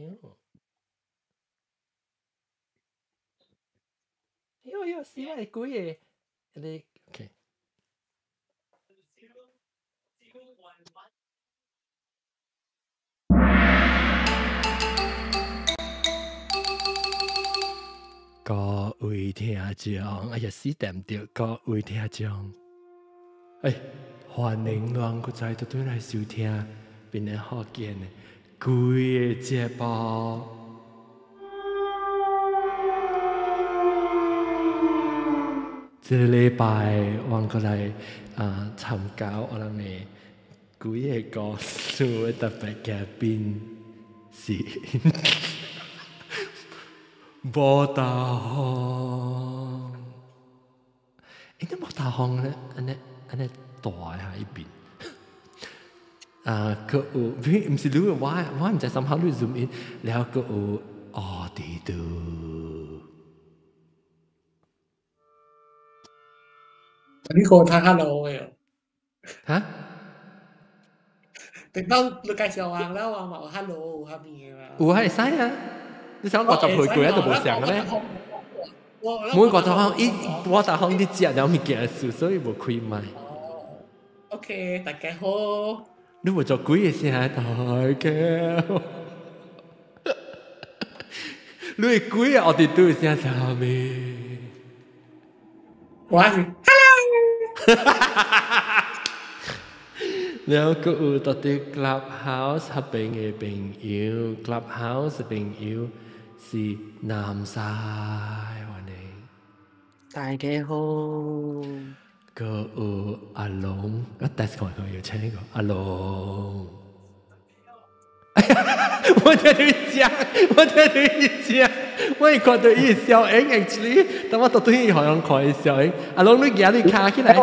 對。喲喲，死我係鬼嘅，你 OK。各位聽眾，哎呀死點著，各位聽眾，哎，歡迎攏閣再倒轉來收聽邊个福建的鬼的節目。這個禮拜我閣來啊參加我人的鬼的故事的特別嘉賓是無大風。欸，那無大風咧，按呢按呢大下一邊。啊，閣有，毋是你，我毋知三下你 zoom in，了閣有奧迪多。你個睇 hello 嘅。嚇？等到你介紹完了，我嘛有 hello 有啥物嘅嘛？有啊，會使啊！你想50歲過都無相咩？每個頭伊我大風你食了物件事，所以無開麥。哦，OK，大家好。你無做鬼的聲，大家好。你的鬼啊，我哋對聲啥物？我是 hello。了閣有到佇 Clubhouse 彼邊的朋友，Clubhouse 的朋友是南西，歡迎。大家好。閣有阿龍，我第一次看佢有請個阿龍。我聽到伊講，我聽到伊講，我看到伊笑容 actually，但我到對伊好像看伊笑容。阿龍，你行你卡起來。我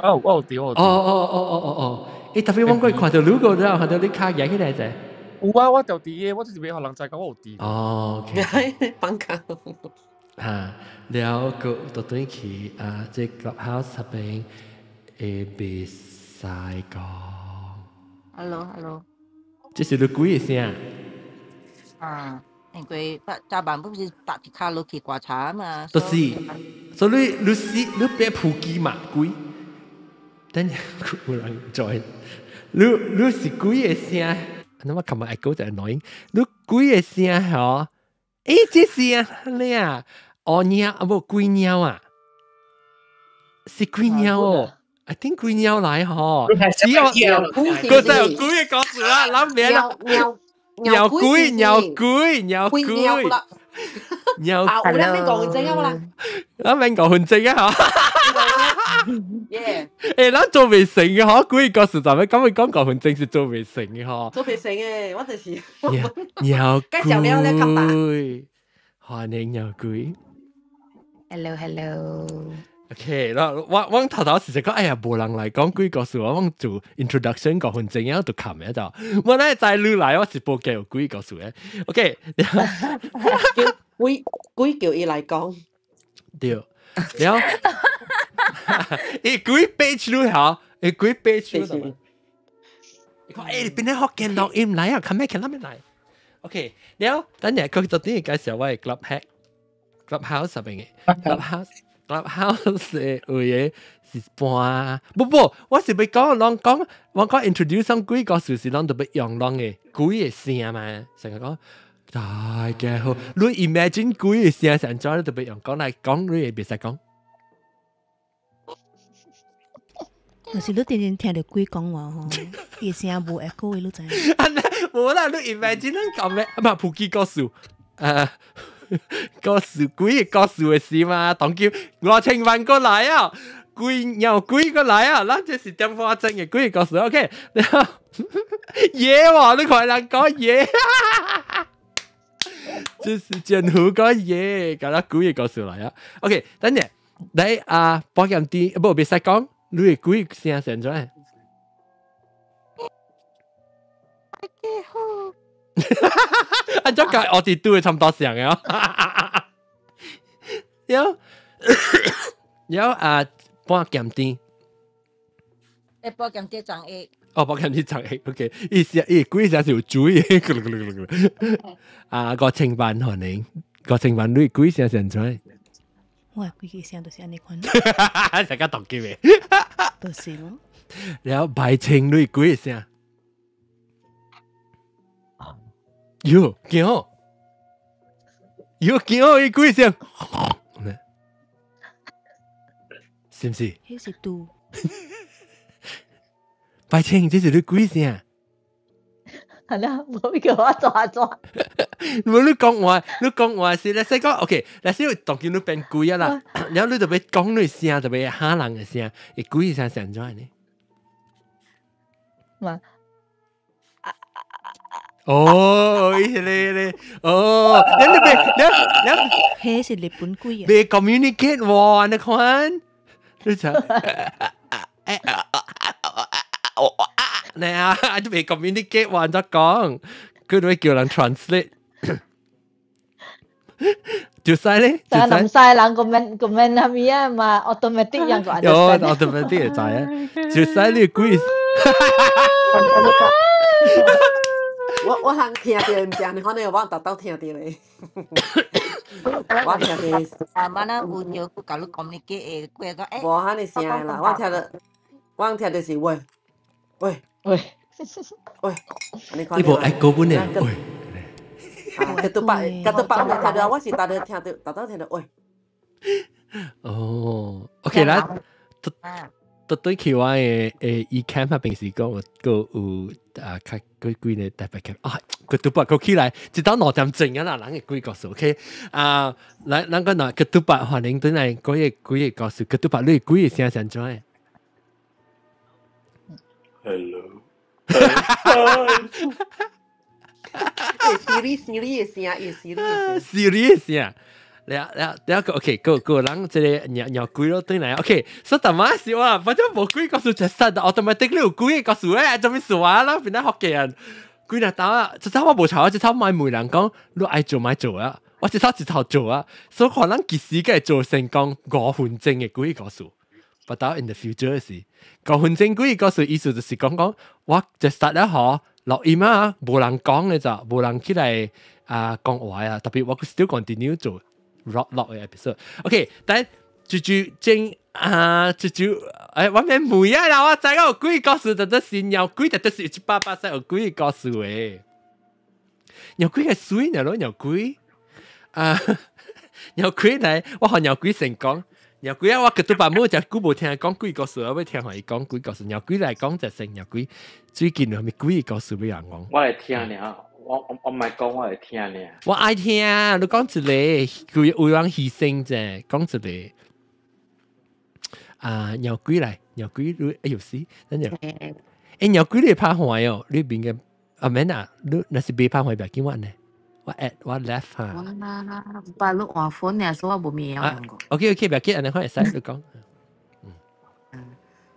有我有佇我有。哦哦哦哦哦哦，欸，特別我過看到你個了，看到你卡行起來者。有啊，我就佇嘅，我就是袂予人知講我有佇。哦，OK。放假。哈，了閣到對去啊，這 Clubhouse 那邊會袂使講。 Hello，Hello。這是你鬼的聲。啊，因為早晚不是搭一卡落去刮茶嘛。就是，所以你你是你別普及嘛鬼。等下有人 join，你你是鬼的聲，那麼琴日 echo 就 annoying。你鬼的聲嗬，欸，這聲你啊，哦貓啊無鬼貓啊，是鬼貓哦。I think 鬼貓來嗬，只有佢就有鬼嘅故事啦，諗咩啦？貓鬼貓鬼貓鬼貓啊！我兩邊講真啊啦，兩邊講混正啊嗬。耶！欸，咱做袂成嘅嗬，鬼故事就咩咁會講講混正是做袂成嘅嗬。做袂成嘅，我就是貓鬼，歡迎貓鬼。 Hello hello。 OK，我我頭頭是就講，哎呀，無人來講鬼故事，我做 introduction 五分鐘，我就冚一就。我咧再你來，我是無計有鬼故事嘅。OK，叫鬼鬼叫伊來講。對，了，伊鬼 page 你嚇，伊鬼 page 你。你講，欸，邊個福建錄音來啊？冚咩？冚咩來？OK，了，等陣佢就等於介紹我嘅 club hack，clubhouse 入邊嘅 clubhouse。Clubhouse 的位是搬，不不，我是欲講，攏講，我講 introduce 上鬼故事是攏特別用攏的鬼的聲嘛，成日講大家好，你 imagine 鬼的聲是按怎？你特別用講來講，你會袂使講。若是你定定聽著鬼講話吼，伊聲無 echo 的，你知？無啦，你 imagine 咱講咩？唔係普及故事，故事鬼故事的事嘛，當叫5000萬個來啊，鬼鳥鬼個來啊，咱這是點發生的鬼故事，OK？然後嘢喎，你看人講嘢，這是政府講嘢，搞到鬼故事來啊，OK？等陣，來啊，保險店，不，袂使講，你的鬼聲成怎？大家好。按怎講，我哋都會差唔多上嘅。有有啊，半鹹甜。欸，半鹹甜張一。哦，8點20個，OK，意思伊鬼聲是有水的，啊，5000萬可能，5000萬你鬼聲是按怎？我的鬼聲就是按呢款。大家同級的。就是咯。然後排清你鬼聲。喲，驚！喲，驚！伊鬼聲，是毋是？彼是豬。白清，這是你鬼聲。係啦，無叫我抓抓。無你講話，你講話是你使講 OK，你使當見你變鬼啊啦，然後你就欲講你聲，就欲嚇人的聲，會鬼聲是按怎呢？嘛。哦，伊個咧，哦，你你別你你，彼是日本鬼啊！袂 communicate 喎，你看，你就，你啊，都袂 communicate 喎，怎講？佢都會叫人 translate。就使咧，就唔使人 comment comment 啥物啊嘛，automatic 人個有 automatic 會知啊，就使你鬼。我通聽著毋是按呢款的，我逐晝聽著咧。我聽著。啊，嘛咱有著共你 communicate 的過講，欸。無遐爾聲的啦，我聽著，我聽著是喂喂喂喂，你無愛講本的，喂。啊，甲拄擺，甲拄擺，我聽著，我是逐日聽著，逐晝聽著喂。哦，OK 啦。特對去我的e-camp 彼邊時講，我閣有啊，較幾幾个台北 camp 啊，佢拄擺閣起來，一到2點鐘啊啦，人的鬼故事，OK 啊，來，咱閣來，佢拄擺歡迎轉來，幾个幾个故事，佢拄擺你鬼个聲是按怎的？Hello， Siri Siri 的聲，伊 Siri 的聲，Siri 的聲。了了了個 OK，個個人這个鳥鳥鬼咯轉來 OK，所以逐擺是我，反正無鬼故事就實 automatically 有鬼故事誒，做咩事啊？咱變得福建人，鬼若當啊，這次我無吵，這次莫問人講，你愛做莫做啊，我這次一頭做啊，所以可能其實該做成講5分鐘的鬼故事，不到 in the future 是5分鐘鬼故事，意思就是講講我就實了嗬，錄音啊，無人講的咋，無人起來啊講話啊，特別我 still continue 做。rock lock 嘅 episode。OK，但豬豬正啊，豬豬，哎，我免問啊啦，我知影有鬼故事，就得是鳥鬼，就得是100%有鬼故事的。鳥鬼係水呢咯，鳥鬼啊，鳥鬼來，我予鳥鬼先講。鳥鬼啊，我閣拄擺母誠久無聽講鬼故事，我欲聽予伊講鬼故事。鳥鬼來講就先鳥鬼，最近有啥物鬼故事欲人講？我來聽爾。我毋愛講，我會聽爾。我愛聽，你講一个，佢有人犧牲者，講一个。啊，鳥鬼來，鳥鬼你哎喲死，等陣。欸，鳥鬼你拍壞哦，你邊個啊免啊，你若是袂拍壞，袂緊我呢。我 at 我 left 哈。我把你換 phone 爾，所以我無物用過。 OK OK，袂緊，按呢款會使你講。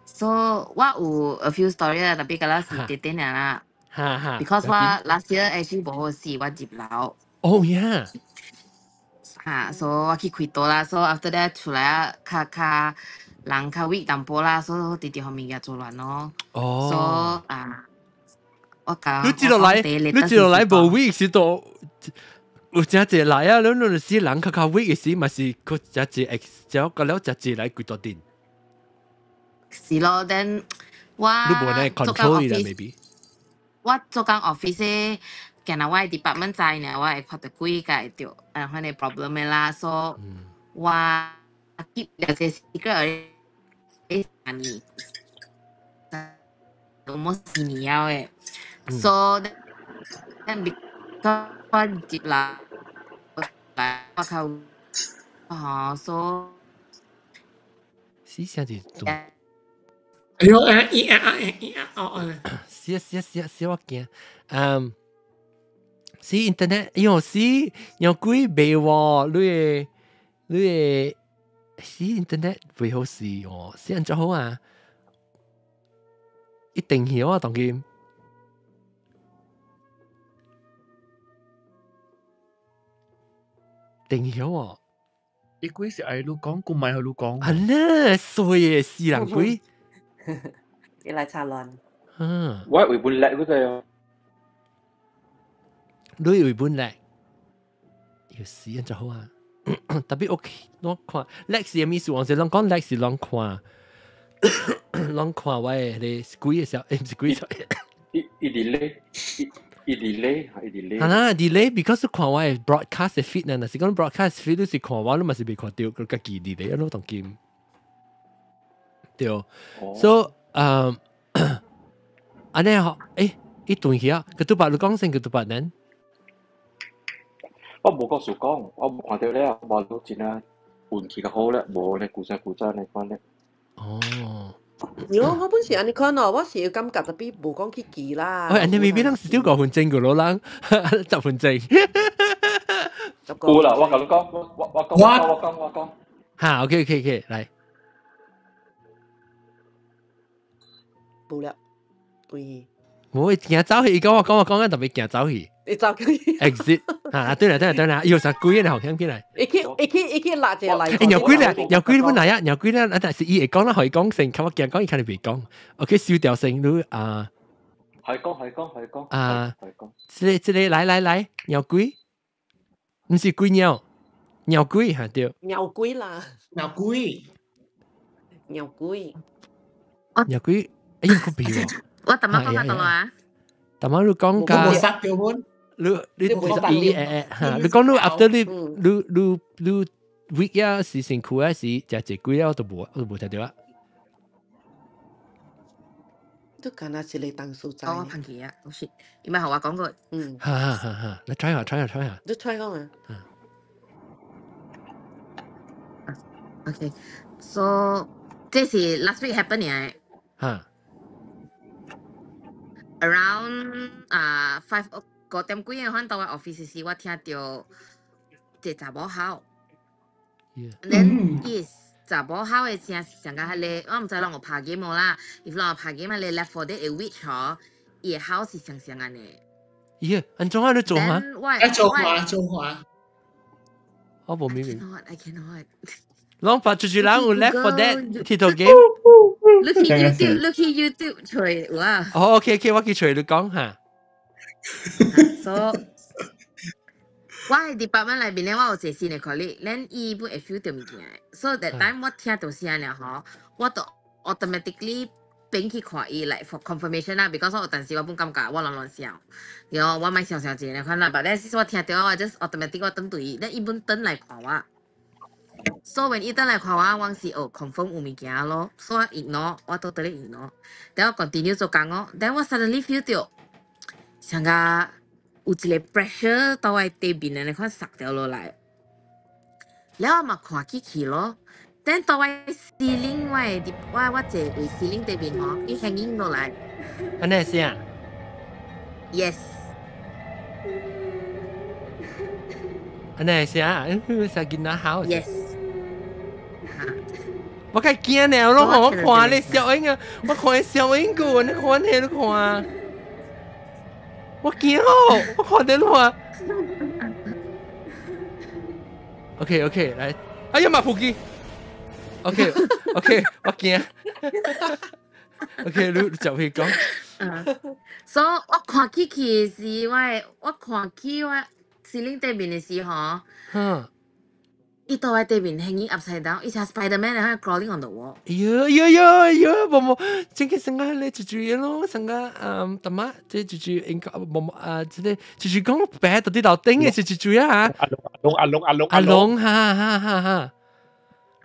So 我有 a few story 啦，特別個啦是短短爾啦。哈哈。 Because 我 last year actually 無好勢，我入樓。 Oh yeah。哈，所以我去開刀啦，所以 after that 出來啊，較較人較 weak 淡薄啦，所以直直予物件做亂咯。哦。所以啊，我講你接落來，你接落來無 weak 時都有誠濟來啊！你你是人較較 weak 時，嘛是閣誠濟 ex，只個了誠濟來幾多陣。是咯，then 我你無呢 control 伊啦，maybe。我做工 office，今日我的 department 知呢，我會看著鬼才會著，啊，款的 problem 的啦，所以我 keep 了這 secret 3年，almost 4年了的，所以 then because 我入來，來我較吼，所以死聲是做。哎喲，啊咿啊啊咿啊哦哦。是啊是啊是啊是我驚，嗯，是 internet，哎喲是有鬼袂喎，你的你的是 internet 袂好勢哦，是按怎好啊？一定曉啊，當今。定曉哦。伊鬼是愛你講，佢唔係你講。啊呢，衰的死人鬼。伊來插亂。嗯，我為本叻嗰個。你為本叻，要死人就好啊。特別 OK，我看叻是咩意思？我是攏講叻是攏看，攏看我的你鬼嘅時候，唔是鬼。一一 delay，一 delay，一 delay。係啦，delay，because 看我的 broadcast 的 feed 呢，若是講 broadcast feed 你是看我，你嘛是未看到，佢家己 delay，你當金。對，所以按呢嗬，一段去啊，佢都白你講先，佢都白呢。我無告訴講，我無看到了，無都真啊運氣較好咧，無咧古仔古仔咧款咧。哦。如果我本是按呢看哦，我是有感覺，特別無講去記啦。喂，人哋未必能是丟5分鐘個咯，人10分鐘。有啦，我共你講，我講，我講，我講。嚇，OK OK OK，來。無了，對。冇會行走去，伊講我講我講緊特別行走去。你走去。 exit 嚇，對啦對啦對啦，又啥鬼啊？好聽起來。伊去伊去伊去拉一個來。鳥鬼咧，鳥鬼本來啊，鳥鬼咧，但是伊會講啦，可以講聲，較我驚講伊肯定袂講。OK，收掉聲，你啊。係講係講係講。啊，係講。這個這個來來來，鳥鬼，毋是鬼鳥，鳥鬼嚇對。鳥鬼啦。鳥鬼。鳥鬼。鳥鬼，哎呀，個鼻喎。我淡仔講較多啊。淡仔你講甲。我殺掉本。你你伊誒嚇，你講你 after 你你你你 week 啊是辛苦啊是食一幾了都無都無聽到啊。都敢若一個當數在。我噴氣啊，好似，伊咪予我講過。嗯。哈哈哈哈，你 try 下 try 下 try 下。你 try 講啊。 OK，so 這是 last week happen 嘅。哈。 Around 啊 five 5點幾嘅，反到我 office 時，我聽到一個查某吼。Then 伊查某吼的聲是上個彼個，我毋知人有拍 game 無啦。if 人有拍 game，彼個 Left 4 Dead 的 witch 吼，伊的吼是像像按呢。咦？按怎啊你做哈？愛做話做話。我無明白。 I cannot. 攏發出去人有 Left 4 Dead 鐵頭 game。你去 YouTube，你去 YouTube 揣有啊。哦，OK OK，我去揣你講哈。 So，我喺 department 內面咧，我有一個新的 colleague，咱伊本會 feel 到物件。So that time 我聽到聲了吼，我就 automatically 變去看伊來 for confirmation 啦，because 我有陣時我本感覺我亂亂想，然後我莫想想一個款啦，but 咧我聽到我 just automatic 我轉對伊，咱伊本轉來看我。So when 伊轉來看我，我是哦 confirm 有物件咯，所以我 ignore，我都佇咧 ignore，等我 continue 做工哦，then 我 suddenly feel 到，像個有一個 pressure 到我底面的，你看塞掉落來，了我嘛看起去咯，等到我 ceiling 我的我我坐位 ceiling 底面吼，伊 hanging 落來。按呢聲？Yes。按呢聲，啥囡仔吼？Yes。我較驚呢，我攏我看你小英啊，我看你小英個，你看你你看，我驚哦，我看到你看。OK OK，來，哎呀媽，撲機。OK OK，我驚。OK，你就去講。所以我看起去時，我我看起我 ceiling 對面的時候，嗯。伊倒喺對面 hanging upside down，伊像 Spiderman 喺 crawling on the wall。哎呀呀呀呀！無無，真個成個咧就就咯，成個嗯，大媽，這就就應該無無啊，這個就是講白到底樓頂嘅是就就啊。阿龍阿龍阿龍阿龍，哈哈哈哈！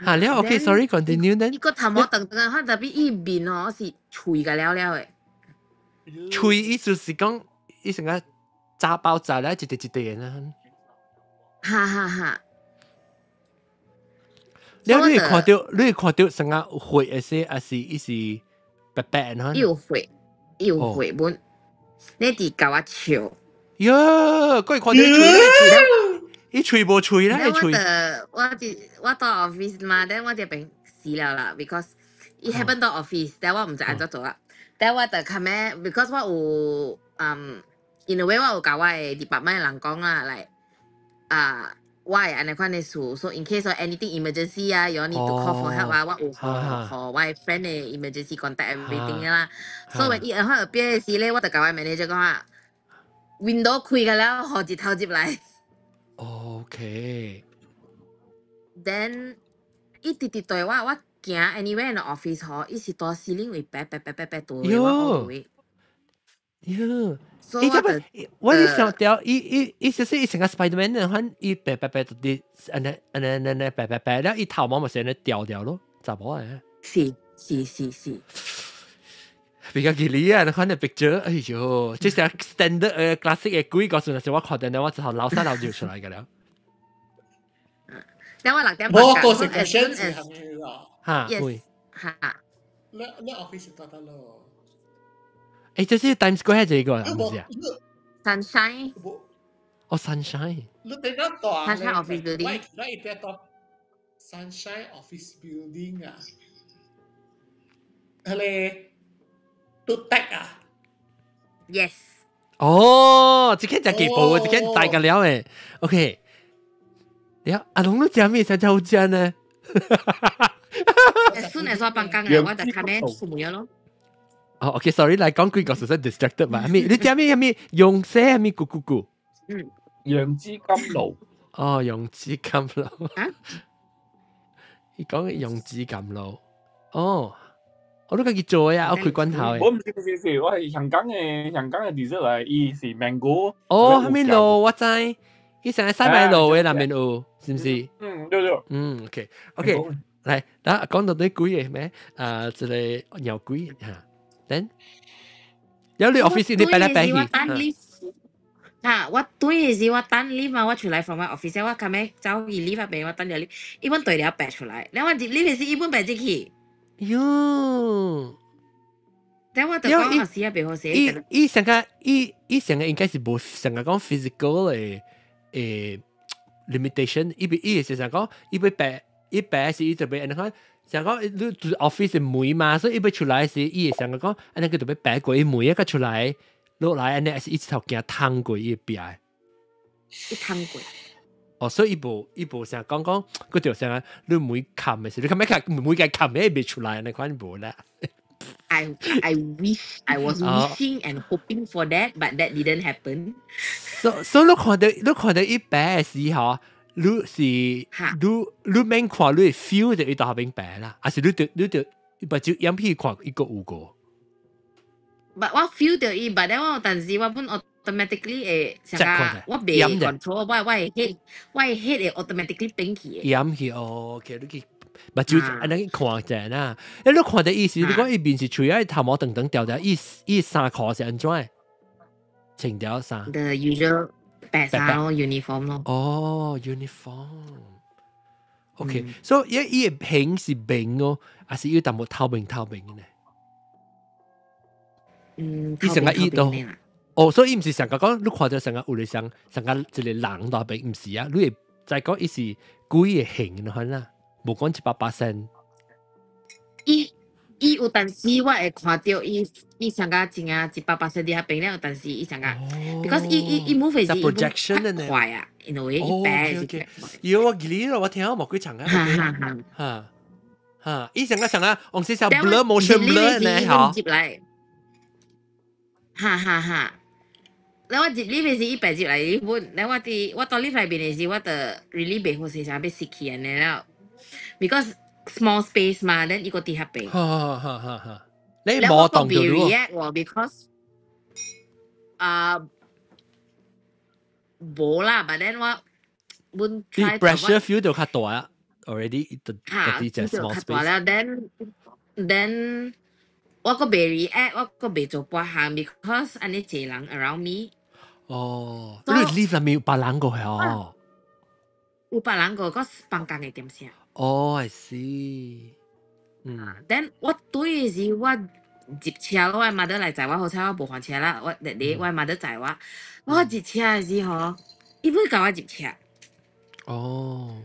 哈了，OK，sorry，continue then。伊個頭毛長長啊，特別伊面哦是脆個了了的。脆意思是講，伊成個炸包炸了一塊一塊的呢。哈哈哈。你你會看到，你會看到成個血的些，還是伊是白白的？有血，有血本，你佇共我笑。喲，佫會看到喙，伊喙無喙啦，伊喙。我佇我到 office 嘛，then 我就變死了啦，because 伊 happen 到 office，then 我毋知按怎做啦。then 我就較咩，because 我有嗯，in a way 我有共我的 department 的人講啦，來啊。我會按呢款的事，so in case of anything emergency 啊，you need to call for help 啊，我有予予我的 friend 的 emergency contact everything 啦。所以伊按款 appear 的時咧，我就共我 manager 講啊，window 開個了，予日頭入來。 Then 伊直直對我，我行 anywhere in the office 吼，伊是蹛 ceiling 位白白白白白倒的，我學喲，所以我就我你想到，伊伊伊就是伊成個 Spiderman 那款，伊白白白啲，按呢按呢按呢白白白，了伊頭毛咪成日掉掉咯，查某的？是是是是。比較吉利啊！你看那 picture，哎呦，這是 standard classic 的鬼故事，若是我看到呢，我就流沙流尿出來個了。等我6點無個是 question 是係咪啦？哈，會。哈。你你 office 到得咯？誒，這是 Times Square 這個，唔是啊？Sunshine。哦，Sunshine。你比較大。 Sunshine Office Building。我一邊到 Sunshine Office Building 啊，係咧。都得啊！Yes。哦，這個就幾步，這個大個了誒。OK，你阿龍都食咩才好食呢？ As soon as 我放工啊，我就較咩出門咯。哦，OK，sorry，來講幾個實在 distracted 嘛。咩？你食咩？咩？用寫咩？咕咕咕。嗯。楊枝甘露。哦，楊枝甘露。啊？你講楊枝甘露。哦。我都家己做呀，我開罐頭的。我唔是唔是唔是，我係香港的 dessert 嚟，伊是 mango。哦，蝦米露我知，伊成日西米露的內面有，是唔是？嗯，對對。嗯，OK OK，來，嗱講到啲鬼的咩？啊，這個鳥鬼嚇，等有你 office 你擺來擺去。啊！我對的時我等 lift 嘛，我出來 from 我 office，我較尾走去 lift 那邊，我等了 lift，伊本對了白出來，了我入 lift 的時，伊本白入去。喲，等我就講學時啊，袂好勢。伊伊上個伊伊上個應該是無上個講 physical 的limitation，伊伊是想講伊欲白伊白是伊就欲按呢看，想講你住 office 的門嘛，所以伊欲出來時，伊會想講按呢佢就欲白過伊門一個出來落來，按呢是一頭驚淌過伊壁。伊淌過。哦，所以伊無伊無想講講，佢就想你門冚的時，你冚咩冚每個冚咩未出來，你看無啦。 I wish I was wishing and hoping for that, but that didn't happen. 所以你看到伊白的時候，你是你你免看，你會 feel 到伊到後邊白啦，還是你就目睭掩起看伊個有個？ But 我 feel 到伊，but then 我有陣時我本 automatically 會啥個，我袂 control，我的 head 會 automatically 變去的。掩去哦，OK，你去目睭按呢去看者啦。欸，你看到伊是，你講伊面是喙仔頭毛長長條條，伊伊衫褲是按怎的？穿條衫。 The usual 白衫咯，uniform 咯。哦，uniform。OK，所以伊伊的形是明哦，還是有淡薄透明透明的呢？嗯，伊成個伊都，哦，所以伊毋是上個講，你看到上個有咧上上個一個人大邊，毋是啊，你會知講伊是鬼的形的款啦，無講100%。伊伊有陣時我會看到伊伊上個真啊100%佇遐邊了，有陣時伊上個，because 伊伊伊 move 是 projection 快啊，因為伊白是快。有我記得我聽冇幾場啊。哈哈，伊上個上個，往時像 blur motion blur 呢，嗬。入來，哈哈哈。了我入 lift 的時，伊白入來伊本，了我佇我到 lift 內面的時，我就 really 袂好勢，想欲死去按呢了，because small space 嘛，then 伊閣佇遐白。哈哈哈哈！你冇動到 react 喎，because 啊無啦，but then 我阮 try pressure feel 到較大啊，already 哈，佇隻 small 較大了，then 我閣袂 react，我閣袂做半項，because 按呢濟人 around me。哦，你 lift 內面有別人個係哦？有別人個，閣放工的點聲。哦，I see。嗯。 Then 我對的時我入車咯，我媽媽來載我，好彩我無還車啦。我弟弟我媽媽載我，我入車的時候，伊欲共我入車。哦，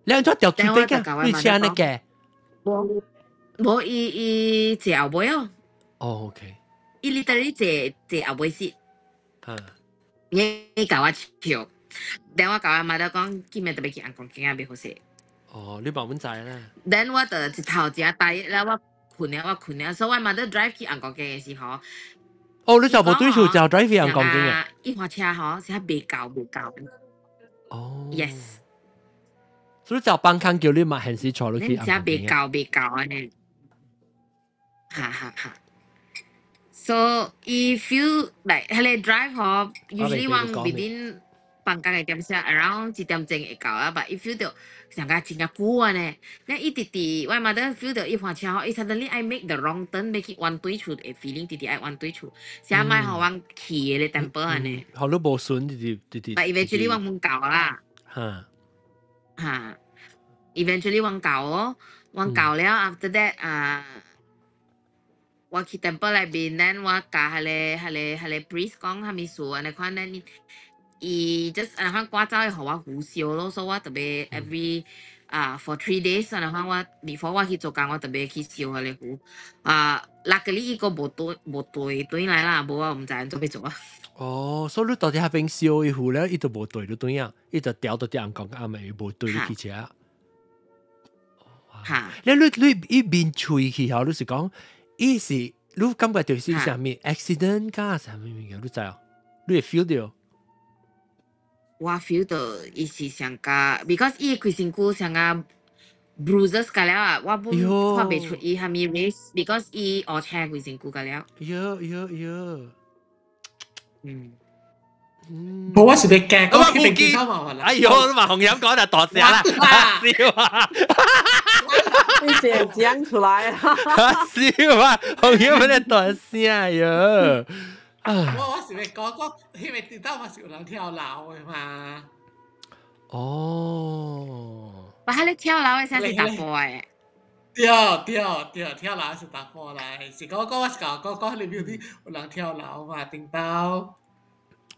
你按怎調出底㗎？你車那個？無無，伊伊坐後尾哦。哦，OK。伊 literally 坐坐後尾 seat。啊。伊共我笑。等我共我媽講，今日特別去紅光景啊，袂好勢。哦，你嘛阮知啦。 Then 我就一頭真大了，我困了，我困了，所以我媽 drive 去紅光景的時候，哦，你就無對數就 drive 去紅光景啊？伊駛車吼，是袂夠袂夠。哦。 Yes。所以就幫康叫你嘛，還是坐落去紅光景？袂夠袂夠按呢。哈哈哈。So if you like 彼个 drive 吼，usually 我 within 放工的點鐘 around 1點鐘會到啊，but 伊 feel 到上個真正久按呢，咧伊直直我媽都 feel 到伊駛車吼，伊 suddenly 愛 make the wrong turn，欲去彎對厝的 feeling 直直愛彎對厝，啥莫予阮去的咧 temple 按呢。予你無順直直直直。 But eventually 阮阮到啦。哈，eventually 阮到哦，阮到了 after that 啊。我去 temple 內面，then 我共彼个 priest 講啥物事，按呢款咧，伊 just 按呢款趕走伊予我符燒咯，所以我特別 every 啊 for 3 days 按呢款我 before 我去做工，我特別去燒彼个符。啊，luckily 伊閣無對無對轉來啦，無我毋知按怎欲做啊。哦，所以你到底彼邊燒伊符了，伊就無對你轉啊，伊就調到啲人講啱咪無對你去車。哈！你伊面喙去吼，你是講？伊是你感覺就是啥物 accident 加啥物物件，你知哦？你會 feel 到？我 feel 到伊是上加，because 伊規身軀上加 bruises 個了啊，我本看袂出伊啥物 race，because 伊烏青規身軀個了。喲喲喲！無我是欲驚，我去邊見哎喲，你嘛紅飲講就大聲啦，笑啊！你先講出來啊！笑啊！紅飲乜你大聲喲？我是欲講講，彼个頂頭嘛是有人跳樓的嘛。哦。我彼个跳樓的聲是查埔的。對對對，跳樓是查埔來，是講講我是講講講彼個 building 有人跳樓嘛，頂頭。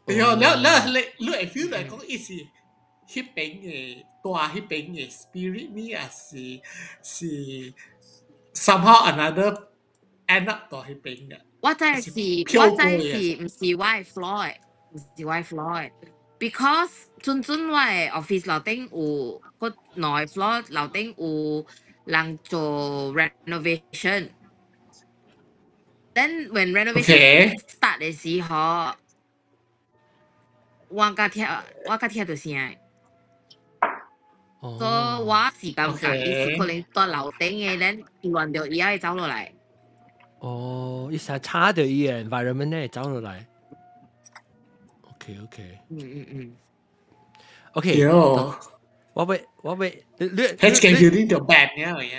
對，了了你會 feel 到講伊是彼邊的大彼邊的 spirit 呢，抑是是 somehow another end up 到彼邊的。我知是毋是我的 floor 的，毋是我的 floor 的，because 陣陣我的 office 樓頂有個兩個 floor 樓頂有人做 renovation。Then when renovation start 的時候，我共聽著聲。所以我是感覺伊是可能蹛樓頂的，then 亂著伊會走落來。哦，伊實差著伊的 environment 咧走落來。OK OK。OK。我欲你彼間 building 就 ban 了呀。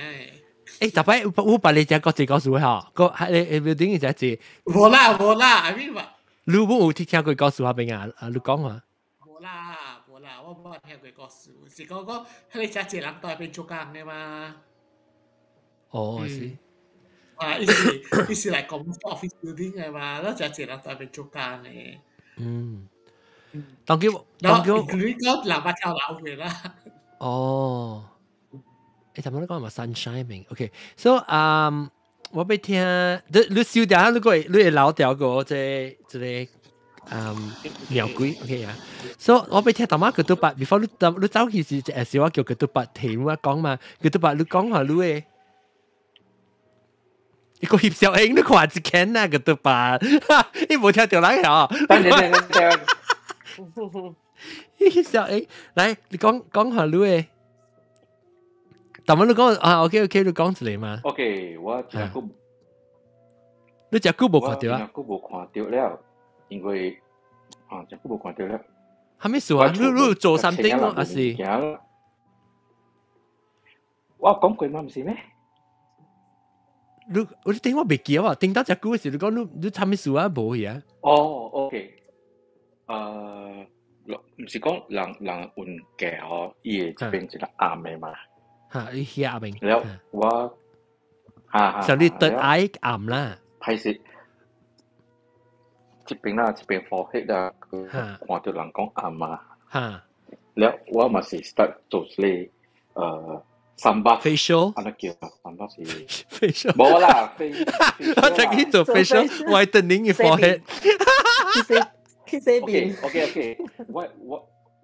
欸，逐擺有別你只國際故事吼，個係你 building 只隻。無啦無啦，I mean 話。你有冇聽過故事下邊啊？啊，你講啊。無啦無啦，我無聽過故事，是講講彼个遮濟人蹛彼邊做工的嘛。哦，是。啊，伊是來講 office building 的嘛，咱遮濟人蹛彼邊做工的。當叫當叫，你講人捌跳樓的啦。哦。欸，頭先你講嘛 sunshine 名，OK，so 我欲聽，你燒掉，你會留掉個這個鳥鬼，OK 啊，so 我欲聽淡仔 ketupat，before 你走去時，時我叫 ketupat 停我講嘛，ketupat 你講下你的。一個翕小英，你看一間啊，ketupat，你無聽著人嗬？等等等等，翕小英，來，你講講下你的。但係你講啊，OK OK，你講一個嘛。 OK，我真久，你真久無看著啊？真久無看著了，因為啊，真久無看著了。啥物事啊？你做 something 還是？我講過嘛，毋是咩？你我頂我袂記啊！頂到真久時，你講你啥物事啊？無去啊？哦，OK，毋是講人運價吼，伊會這邊一個暗的嘛。嚇，你遐邊。了，我，哈哈。就你得愛暗啦。歹勢，這邊啦，這邊 forehead 啦，看著人講暗嘛。了，我嘛是 start 做這個三巴 facial，按呢叫三巴是 facial，無啦，我曾經做 facial whitening 嘅 forehead。去洗面。 OK OK，我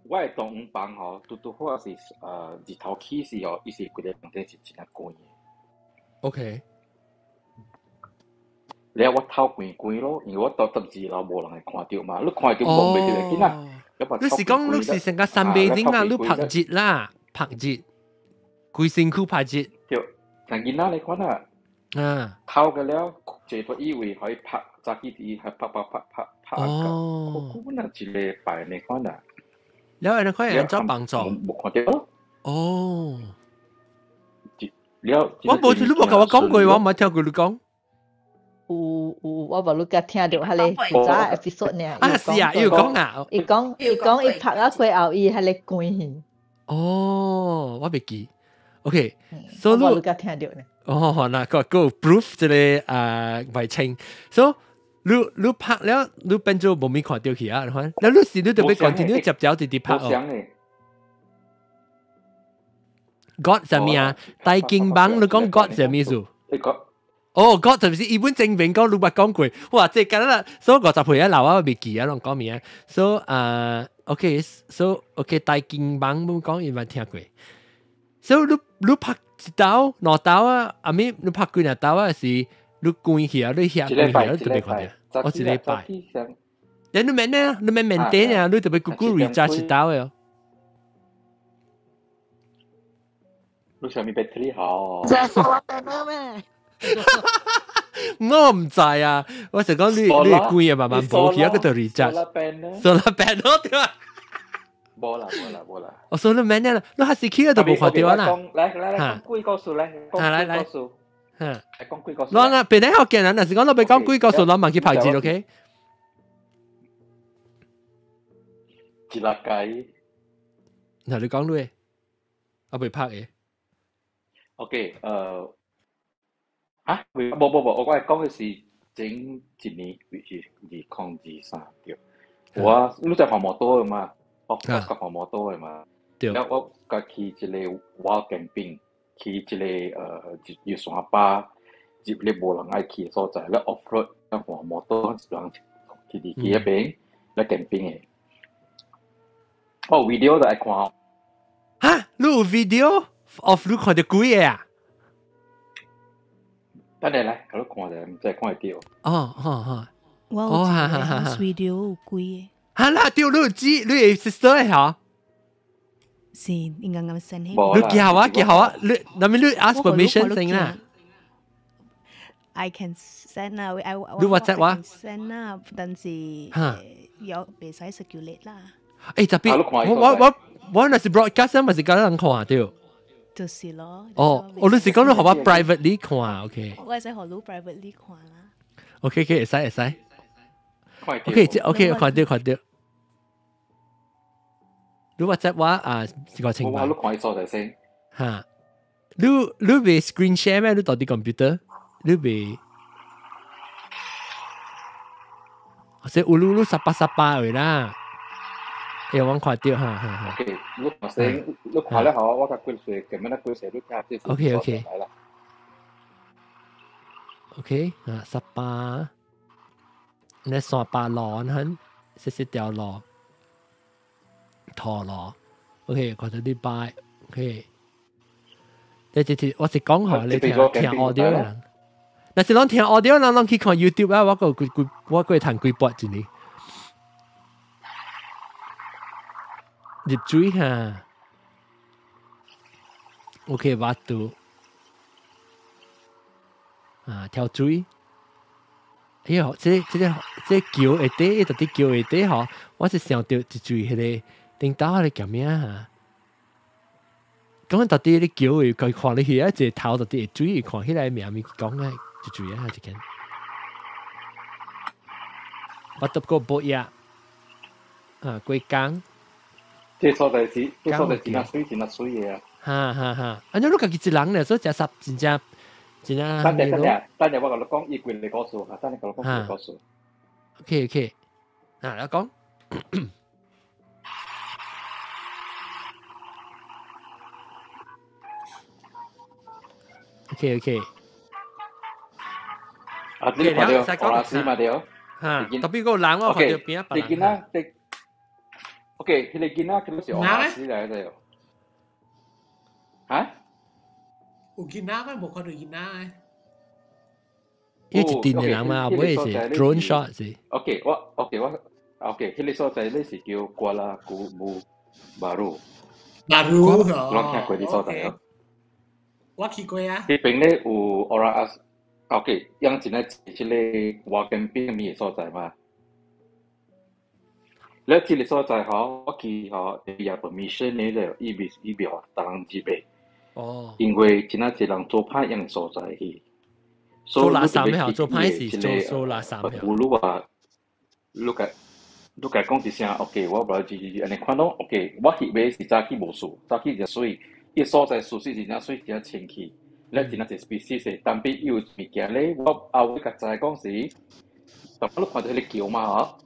我的同房吼，拄拄好是日頭起時吼，伊是規個房間是真啊光的。 OK。了我頭關關咯，因為我到十字樓無人會看著嘛，你看著望袂著會緊啊。你是講你是成個三杯頂啊，你拍熱啦，拍熱，規身軀拍熱。對，像囡仔來看啊。啊。頭個了，坐到以為可以拍，早起佇還拍拍拍拍拍。哦。我那一禮拜呢款啊。了，你看人做幫助。無看著。哦。了。我無，你無共我講過，我冇聽過你講。有有，我無你甲聽著彼個早 episode 呢。啊是啊，伊有講啊。伊講伊講伊拍啊過後，伊彼個關去。哦，我袂記。OK，所以我無你甲聽著呢。哦，嗱個個 proof 這個啊未清，所以你拍了，你變做無咪看著去啊？你看，那你是你特別 continue 接招直直拍哦。God 係咩啊？大金榜你講 God 係咩意思？哦，God 就是伊本證明講你捌講過，哇！這簡單啦，所以50歲啊老啊未記啊，攏講咩啊？所以啊，OK，所以 OK 大金榜冇講伊捌聽過，所以你拍一刀兩刀啊，阿咪你拍幾兩刀啊？是你關起啊，你遐關起啊，你特別看著，我一禮拜。你免呢？你免免電啊？你特別 Google recharge 一刀的。你上面 battery 好。我唔知啊，我就講你貴啊，慢慢補起，一個就 recharge。solar panel 對吧？無啦無啦無啦。我說你免啦，你還是去都無看到啦。來來來，講鬼故事來，講鬼故事。嚇，講鬼故事。我啊，別人學見人，若是講我欲講鬼故事，我問去拍字，OK？一粒雞。嗱，你講你，我未拍嘅。 OK，啊，無無無，我講的是前一年，是2023對。我你在看摩托的嘛？我我看摩托的嘛。對。了我家去一個 wild camping，去一個入山巴，入咧無人愛去的所在，咧 off road，咧換摩托，人去佇去彼邊咧 camping 的。哦，video 就愛看。哈，你有 video of 你看著鬼的啊？等下來，予你看者，毋知看會著。哦哦哦，我有一個 video 有鬼的。哈啦，對，你有知，你的 sister 的嚇？是，應該咁 send 你叫我，叫我，你，那咪你 ask permission 先啦。 I can send 啊，I 你 WhatsApp 我 send 啦，但是有袂使 circulate 啦。欸，特別我若是 broadcast 咪是教人看對。就是咯。哦，我你是講你予我 privately 看，OK？我會使予你 privately 看啦。 OK OK，會使會使。OK，這 OK 看著看著。你 WhatsApp 我啊，個清白。我你看伊所在先。哈，你袂 screen share 咩？你到底 computer？你袂？或者有你十八十八位啦。欸，我看著，哈哈哈。 OK，你看先，你看了後，我甲幾歲，咁樣咧幾歲，你聽這 OK OK。OK，啊，十八，你山巴路，很細細條路，陀路。OK，看到禮拜，OK。你這次我是講好，你聽聽 audio 人。若是攏聽 audio 人，攏去看 YouTube 啊，我個幾幾我過談幾撥一年。入水哈，OK，挖肚啊，跳水。哎喲，這橋下底，到底橋下底吼，我是想著一水彼個頂頭彼個叫咩啊？講到底你橋會佢看你去啊，一個頭到底會水，看起來名咪講啊，一水啊，一間。我得個博亞啊，過江。這所在是，這所在真啊水，真啊水的啊！哈哈哈！啊，你家己一人咧，所以食濕真正真正。等下等下，等下我共你講伊規個故事，等下共你講規個故事。 OK OK，啊，來講。OK OK。啊，你看著俄羅斯嘛對？哈，特別個人我看著邊啊，別人。OK，彼個囡仔佢是學死來的。嚇？有囡仔咩？無看到囡仔。伊一陣的人嘛，尾是 drone shot 是。 OK，我 OK 我 OK，彼個所在咧是叫 Kuala Kubu Bharu。 Bharu，我聽過這所在哦。我去過啊。彼邊咧有 Orang Asli，OK，樣真係這個 wild camping 的所在嘛。咧這個所在吼，我去吼，伊也 permission 咧，伊未予逐人入的。哦。因為真係濟人做歹樣所在去。做垃圾咩？做歹事做垃圾咩？有你話，你共講一聲，OK，我無來按呢看攏 OK。我翕的是早起無事，早起誠媠，伊所在舒適真正媠，真正清氣。咧真正濟 species，但比伊有物件咧，我後尾較知講是，逐擺你看著彼個橋嘛吼，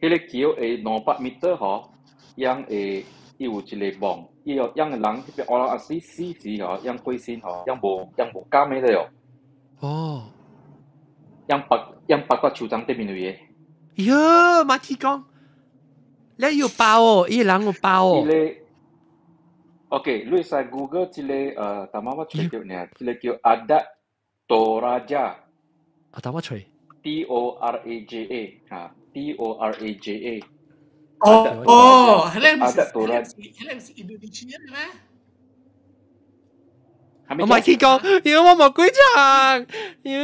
彼個橋會200 meter 吼，樣會伊有一個網，伊哦樣人彼邊 Orang Asli 死時吼，樣過身吼，樣無監的了。哦。樣縛到樹叢頂面位的。喲，馬志講，你有包哦，伊人有包哦。伊個 OK，你會使 Google 這個淡仔我揣著爾，這個叫 Adat Toraja。啊，等我揣。 T O R A J A 哈，T O R A J A。哦哦，彼個毋是，彼個毋是印度尼西亞咩？我咪去講，妖我冇鬼場，妖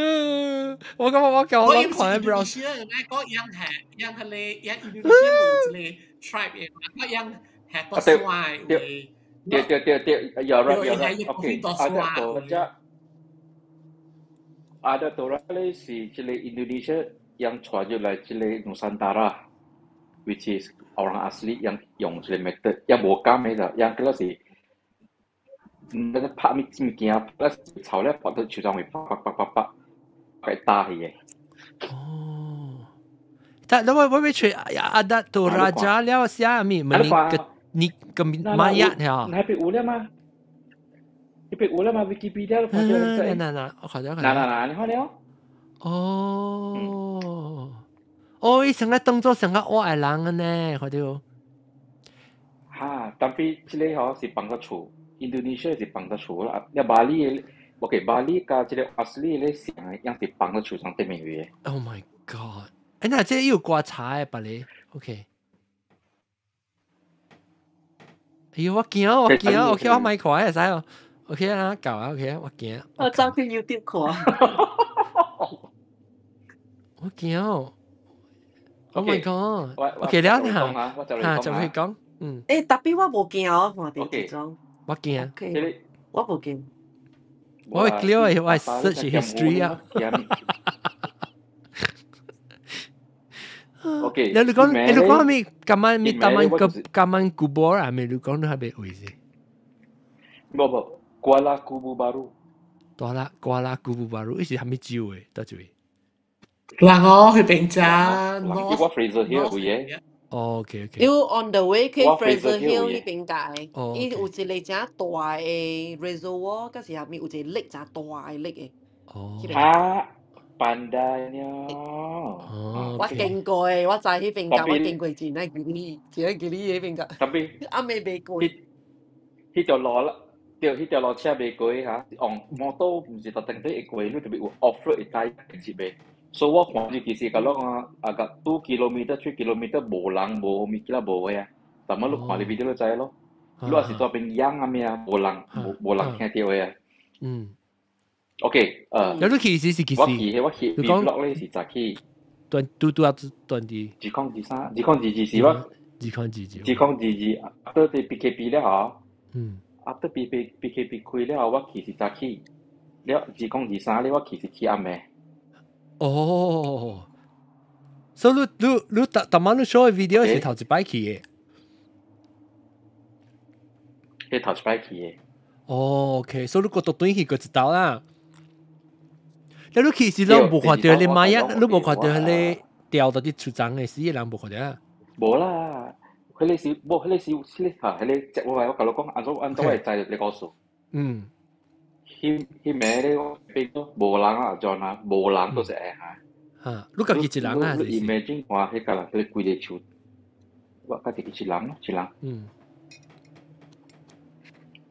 我感覺我叫我看 browse。咩？講樣係樣係咧，樣印度尼西亞有一個 tribe 嘅，講樣係多數嘅。對對對對，you're right you're right。OK，Adat Toraja，Adat Toraja 咧是這個 Indonesia 樣傳入來這個 Nusantara，which is orang asli 樣用這個 method，也無監的啦，樣叫是。那個拍物物件，那草咧拔到樹上面，啪啪啪啪啪，佢打去的。哦，但我欲揣 Adat Toraja 了寫物？問你個你個 mayat 呀？那邊有了嗎？那邊有了嗎？Wikipedia 都看到了。嗱嗱，我看到。嗱嗱嗱，你看了？哦，哦，伊成個當作成個活的人呢，看到。哈，但係這個吼是放個厝。Indonesia 是放在厝啦，你巴厘，OK，巴厘佮這個 asli 咧上樣是放在樹上頂面嘅。 Oh my god！欸，那這有觀察的巴厘，OK。哎呦，我驚，我驚，OK，我莫看會使哦，OK 啊，搞啊，OK，我驚。我走去 YouTube 看。我驚。Oh my god！OK，了哈，哈，就去講，嗯。欸，特別我無驚哦，看著這種。我驚。我無驚。我會 clear 我會 search history 啊。 OK。你講咩？今晚咪今晚個今晚古波啊？咪你講你係咩位置？無無，Kuala Kubu Bharu。大啦，Kuala Kubu Bharu，伊是啥物州的？佗一位？人哦，去邊只？我 Fraser Hill 有嘅。哦，OK。有 on the way 去 Fraser Hill 彼邊界，伊有一個誠大的 reservoir，閣是啥物有一個 lake 誠大的 lake 的。哦。啊，pandainya。哦。我經過的，我知彼邊界，我經過真愛記你，真愛記你彼邊界。特別。阿未未過。彼條路啦，對，彼條路車袂過哈，用摩托毋是特定會過，你特別有 off road 會使入的。所以我看住其實甲攏啊，啊個 2 kilometer 3 kilometer 無人無物件無的啊，但麼你看你 video 就知咯。你若是跩邊養啊咩啊，無人無人聽著的啊。OK，有你去時是幾時？我去 vlog 咧是早起。斷拄拄啊斷佇。 2023，2022是我。2022。2022，after 佇 PKP 了吼。After PKP 開了後，我去是早起。了2023咧，我去是去暗暝。哦，所以你逐逐晚你 show 的 video 是頭一擺去的。係頭一擺去的。哦，OK，所以你閣獨轉去閣一道啦。你去時攏無看著你媽呀，你無看著彼个吊到佇樹叢的死人無看著啊？無啦，彼个是無，彼個是彼個哈，彼個接落來我共你講，按怎我會知你故事。彼暝咧，我變做無人啊，John 啊，無人都是會哈。嚇，你家己一人啊？你 imagine 看，彼個人彼個規個樹，我家己一人咯，一人。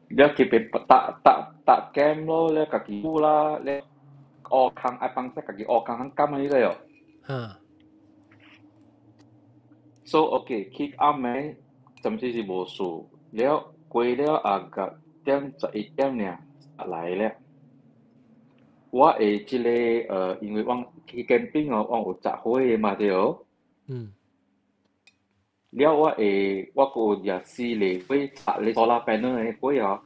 了佢被搭搭搭 game 咯，了家己舞啦，了學空愛放說家己學空肯監彼個哦。So OK，去暗暝暫時是無事，了過了啊個點11點爾來了。我會這個因為我去 camping 哦，我有雜火的嘛對。了我會我閣有掠四個火插咧 solar panel 的火哦。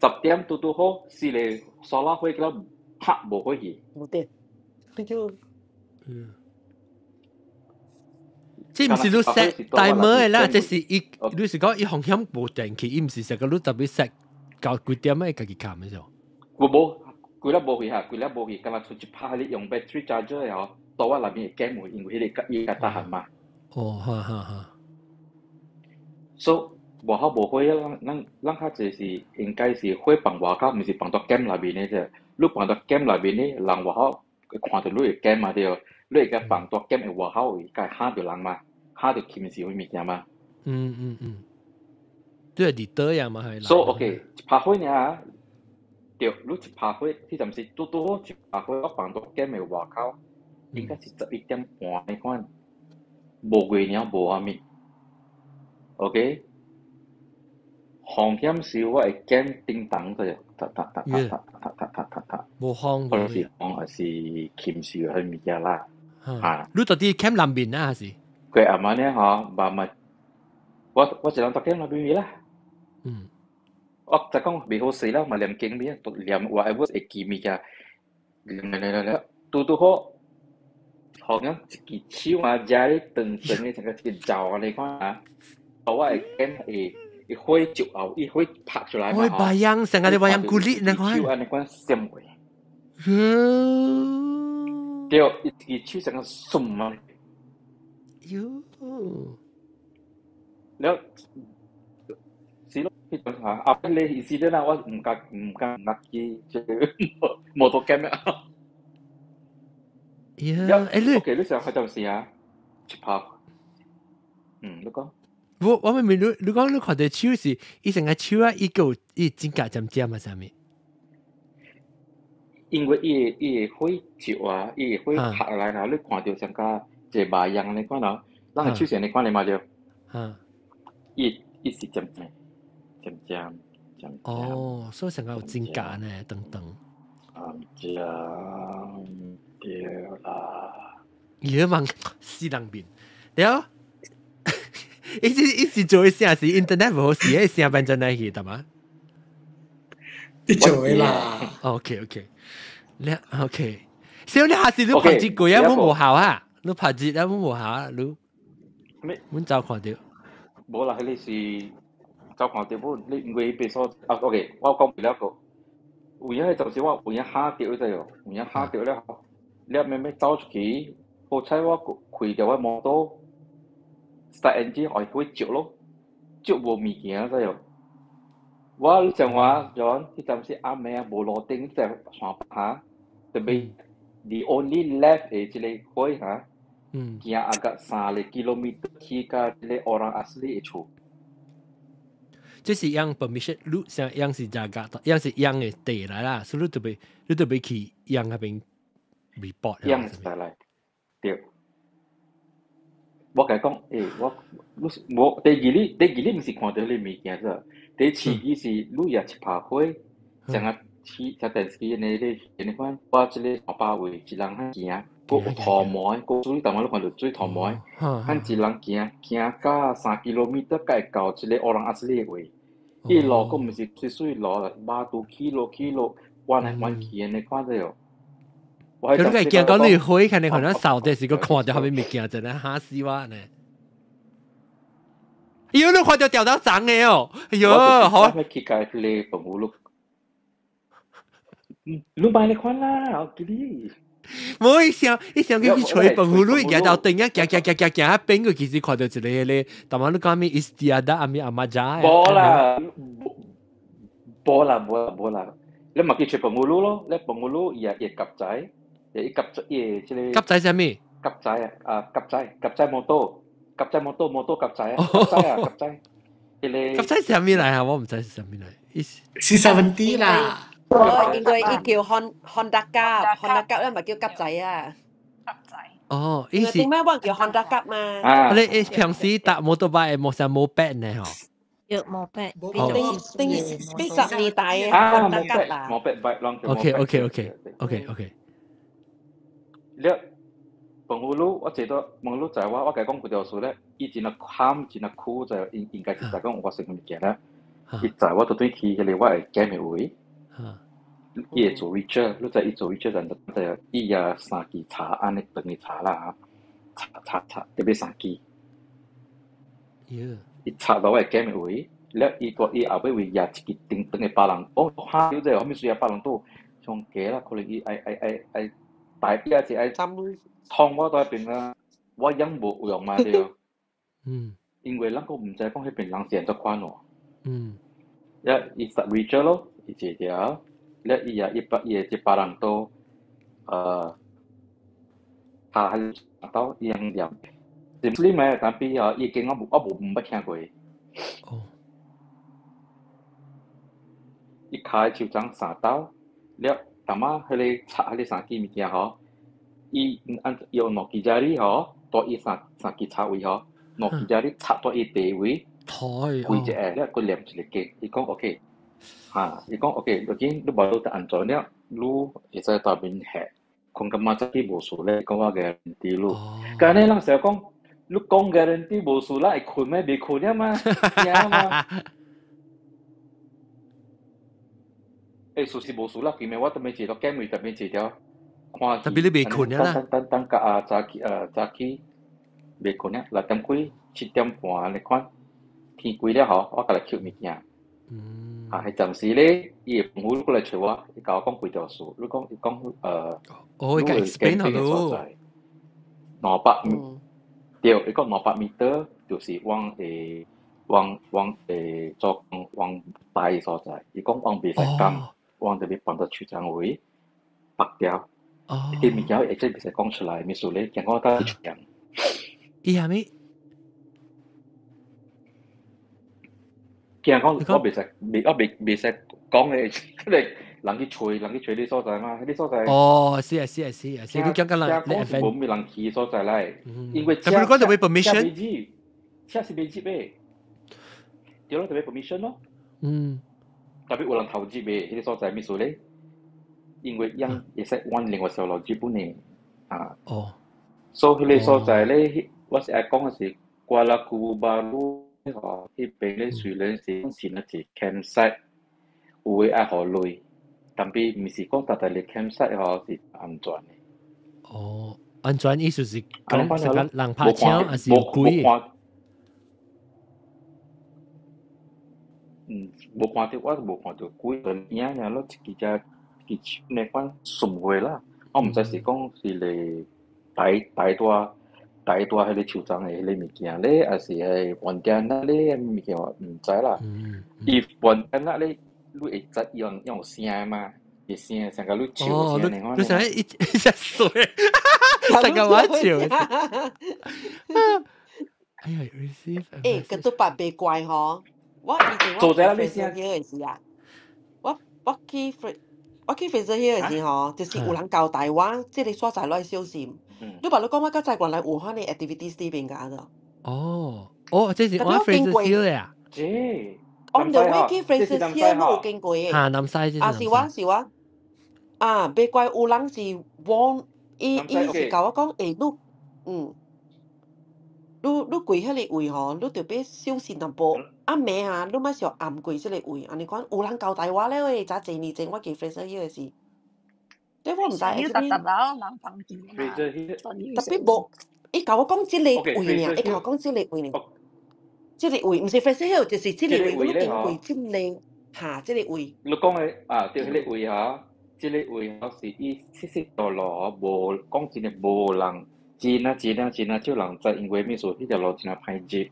10點拄拄好，四個 solar 火佮拍無火去。無電，就這毋是你 set timer 的啦，這是伊，你是講伊風險無電去，伊毋是成個你特別 set 到幾點會家己冚的唻。我無，規粒無去哈，規粒無去，敢若出一拍你用 battery charger 的吼，到我內面會減去，因為彼個伊較逐項嘛。哦，哈哈哈。 So 外口無火啊，咱咱較濟是應該是火放外口，毋是放到 camp 內面的啫。你放到 camp 內面的，人外口會看到你的 camp 嘛對，你會共放到 camp 的外口位，會嚇著人嘛，嚇著禽獸物件嘛。嗯嗯嗯，對，佇倒呀嘛係。 So OK，一拍火爾，對，你一拍火，彼陣時拄拄好一拍火，我放到 camp 的外口，應該是11點半彼款，無月娘無啥物。OK，風險是我會見叮當個，哒哒哒哒哒哒哒哒哒哒。無風。可能是風，還是禽獸彼物件啦。啊，你到底 camp 南面啊，還是？佢阿媽呢？吼，慢慢，我一人到 camp 內邊啦。我就講袂好勢啦，嘛念經咩，念 whatever 會記物件，念念念念，拄拄好，好像一支手啊，遮咧長長的，像個一個罩按呢款啊。我會見會伊火照後，伊火拍出來嘛吼。白樣，成個你白樣骨力那款。手按呢款閃過。對，伊支手成個閃啊。喲。了，是咯，彼陣嚇，後尾你意思咧啦，我毋敢毋敢毋敢去這個摩托 camp 啊。呀，欸你，OK，你想開陣時啊，一拍，嗯，你講。我明明你你講你看到手是，伊成個手啊，伊個伊真夾尖尖啊，啥物？因為伊會火照啊，伊會火拍來啊，你看到像甲一個白樣按呢款啊，咱個手是按呢款的嘛對。伊伊是尖尖尖尖尖。哦，所以成個有真夾呢，等等。尖對啦。伊個死人面，對。伊是伊是做的聲是 internet 無好勢，彼聲變真來去，對嗎？你做的啦。 OK OK，你 OK，小你下次你拍一句啊，阮無效啊，你拍字啊，阮無效啊，你，阮走看著。無啦，彼個是走看著本，你因為彼所啊 OK，我講不了個，有影就是我有影嚇著者哦，有影嚇著了後，了慢慢走出去，好彩我開著我摩托。start engine 予火著咯，著無物件知無？我上話講，彼陣時暗暝啊，無路燈在山下，特別 the only left 的這個火哈，行啊個3個 kilometer 去到這個 orang asli 的厝。這是用 permission，你像用是價格，用是用的地來啦，所以你特別去用彼邊 report。用來，對。我共伊講，欸，我你無第二日，第二日毋是看著彼物件啫，第次日是你也一拍火，像啊似像電視按呢咧，按呢款，我這個山包位一人彼行，閣有塗毛，閣水，逐擺你看著水塗毛，彼一人行行到3 kilometer 才會到這個 orang asli 的位，伊路閣毋是水水路啦，馬路起落起落，彎來彎去按呢款者哦。佢你係驚講你火，看你可能掃的是個看著後面物件，真係嚇死我呢！哎喲，你看著掉到髒的哦！哎喲，好。我去共彼個澎湖路，嗯，你買你看啦，我記你。無伊想，伊想叫去揣澎湖路，行到頂啊，行行行行行啊，邊個其實看著一個彼個，逐擺你講咩 istiadat 啊咩阿媽家？無啦，無啦，無啦，無啦，你嘛去揣澎湖路咯，你澎湖路伊也會夾仔。伊夾仔伊這個夾仔啥物？夾仔啊，啊夾仔夾仔摩托，夾仔摩托摩托夾仔啊，夾仔啊夾仔，彼個夾仔啥物來啊？我毋知是啥物來。 C70 啦。哦，應該伊叫 Honda Cub，Honda Cub 咧咪叫夾仔啊。夾仔。哦，伊是點解我叫 Honda Cub 嘛？啊，你平時搭摩托車會無啥摩白呢？吼？有摩白。頂頂80年代嘅 Honda Cub 啦。摩白 bike 攏叫 OK。了，澎湖路我坐到澎湖路在我，我共伊講幾條事咧，伊真係慘，真係苦，就應應該是在講有發生物件啦。伊載我倒轉去彼個我會減的位，伊會做 ritual，你知伊做 ritual 就就伊也三支茶按呢長的茶啦，插插插，特別三支。伊插到我會減的位，了伊個伊後尾位也一支長長的巴人，哦，哈，有這個啥物事啊？巴人都上加啦，可能伊愛愛愛愛大伊也是愛劏我到彼邊啦，我樣無有用嘛對。因為咱閣毋知講彼邊人是按怎款哦。了伊實 ritual 咯，伊一條，了伊也一百伊的一百人都，他還到伊樣念，是你咪但比哦，伊經我無毋捌聽過。哦。伊跤手掌三刀，了淡仔彼个插彼个三支物件吼，伊按用兩支遮哩吼，蹛伊三三支插位吼，兩支遮哩插蹛伊地位。規一下了，閣念一個經，伊講 OK，哈，伊講 OK，如今你無你得安怎了，你會使當面嚇，講感覺早起無事咧，講我 guarantee 你，干呢人成日講，你講 guarantee 無事，咱會睏咩？袂睏了嘛，驚嘛？欸，事實無事啦，因為我特別一條減位，特別一條看特別你袂睏了啦，等等等甲啊早起早起袂睏了，6點幾7點半按呢款。天規了吼，我共來抾物件。啊，彼陣時咧，伊會朋友過來揣我，伊共我講幾條事。你講，伊講，哦，伊共 explain 好咯。200對，伊講200 meter 就是往會往往會做往大的所在。伊講往袂使講，往這邊放到樹叢位，拔掉。哦。啲物件會真袂使講出來，意思咧，驚我到出人。伊係咪？驚講我袂使，未我未袂使講的，彼個人去揣，人去揣你所在嘛，彼個所在。哦，是啊，是啊，是啊，是你講緊人，聽講是無啥物人去所在來，因為特別講特別 permission，車是袂入的，對咯，特別 permission 咯。特別有人頭入的，彼個所在物事咧，因為樣會使換另外條路入本的，啊。哦。所以彼個所在咧，我是愛講的是瓜拉古巴魯。吼，彼邊咧雖然是講是那是 campsite，有的愛予鐳，但是毋是講逐逐个 campsite 吼是安全的。哦，安全意思是講是講人拍槍還是有鬼？嗯，無看著，我無看著鬼影爾，落一支只一支手呢款順話啦，我毋知是講是咧台台大。大大彼個樹叢的彼個物件咧，抑是彼個雲頂仔咧物件，我毋知啦。伊雲頂仔咧，你會知伊用有聲嘛？伊聲像共你笑聲呢款。你想一一隻水，成個我笑。哎呀，receive。欸，個都白袂怪吼！我以前我去 Fraser Hill 的時啊，我去 Fraser Hill 的時吼，就是有人交代我，這個所在愛小心。你話你講我較早原來有款的 activities 佇邊個啊？哦，哦，這是我 Fraser Hill 啊。這 On the way 去 Fraser Hill 我有經過的。哈，南西這是。啊，是我是我。啊，袂怪有人是往伊伊是共我講，欸，你嗯，你你過彼个位吼，你著欲小心淡薄。暗暝啊，你莫想暗過這个位，按呢款有人交代我了的，早濟年前我去 Fraser Hill 的時。對，我毋知。特特佬人房間嘛。特別無，伊共我講這个位爾，伊共我講這个位爾，這个位毋是 Fraser Hill，就是這個位，我經過這个哈，這个位。你講的啊，對，彼个位吼，這个位吼是伊七十條路無講真的無人，真啊真啊真啊少人知，因為物事，彼條路真啊歹入。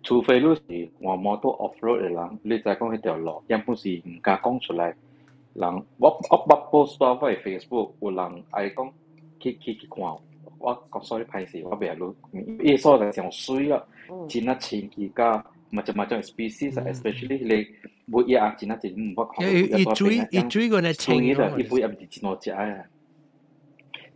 除非你是換摩托 off road 的人，你知講彼條路，原本是毋敢講出來。人我捌 post 到我的 Facebook，有人愛講去看，我講 sorry 歹勢，我袂曉你，伊所在上水啦，真啊清氣甲嘛就嘛種 species，especially 迄個尾葉啊，真啊真毋捌看過。伊水伊水個呢清的，伊尾葉毋是真好食的。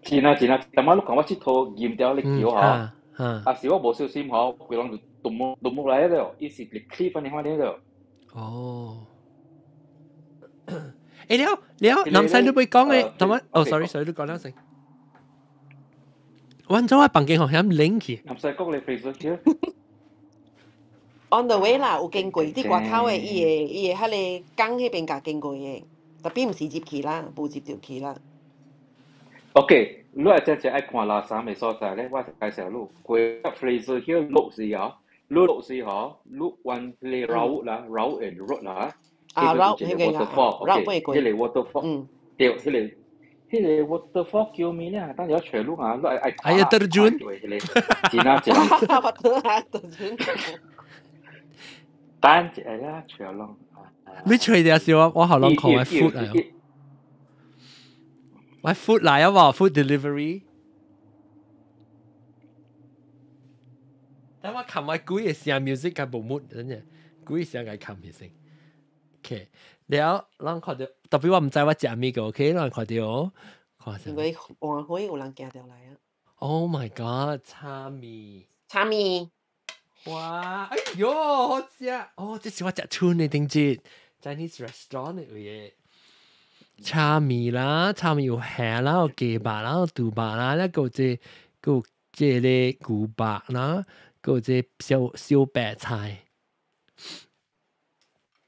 真啊真啊，淡仔你看我佚佗淹掉咧橋吼，啊是我無小心吼，規人就斷木斷木來了，伊是咧 cliff 安尼款了。哦。欸了了，南西你會講嘅，同埋哦，sorry sorry，你講了先。阮做我房間好像冷去。南西講你 Facebook On the way 啦，有經過啲外口的，伊會彼个港彼邊共經過的，特別毋是入去啦，無入著去啦。 OK，你若真正愛看垃圾的所在咧，我介紹你過 Fraser Hill 落時吼，你落時吼，你往迄個 Raub 啦，Raub and Road 啦，啊，迄個有一個 waterfall，OK，迄個 waterfall，對，迄個 waterfall 叫咩咧？當時我揣你啊，你愛看。 Air terjun。迄個真啊真。我得啊，terjun。等一下啦，揣攏。你揣的時我我好攏看我 food 啊。我 food 來啊喎，food delivery。等我冚我鬼嘅聲 music 較無 mood，真係鬼聲該冚起先。OK，了，咱看到，特別我毋知我食咩個，OK，咱看到，看因為換火有人行著來啊。 Oh my god，炒麵。炒麵。哇！哎喲，好食！哦，這是我食春的頂節，Chinese restaurant 的位的。炒麵啦，炒麵有蝦啦，有雞肉啦，有豬肉啦，咧閣有這閣有這个牛肉啦，閣有這燒燒白菜。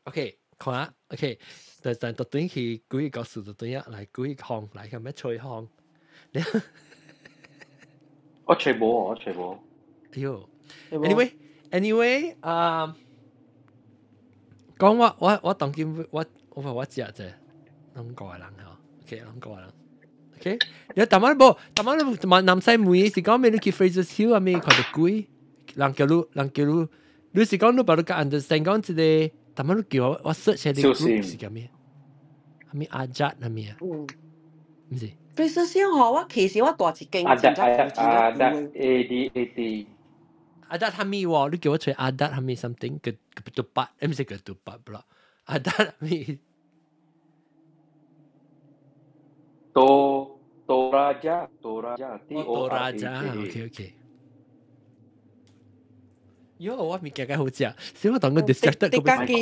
OK，看 OK，但但特轉去幾個故事就對啊，來幾項來個咩吹項？我吹無，我吹無。哎喲，anyway，anyway，啊，講我當今我話我食者，攏個人吼，OK，攏個人，OK。你淡仔無，淡仔你南西問是講咩？你去 Fraser Hill 啊咩看到鬼？人叫你，人叫你，你是講你把你個 understand 講一個，淡仔你叫我我 search 下啲 group 是叫咩？係咪阿扎係咪啊？嗯，毋是。 Fraser Hill 吼，我其實我大一間阿真達阿正真達正舊的。 A D A D。阿達係咪喎？你叫我揣阿達係咪 something 個個ketupat，毋是ketupat 不啦？阿達係咪？多 Toraja Toraja T O R A J A。 OK OK。喲，我物件較好食，所以我當個 distracted。你家己，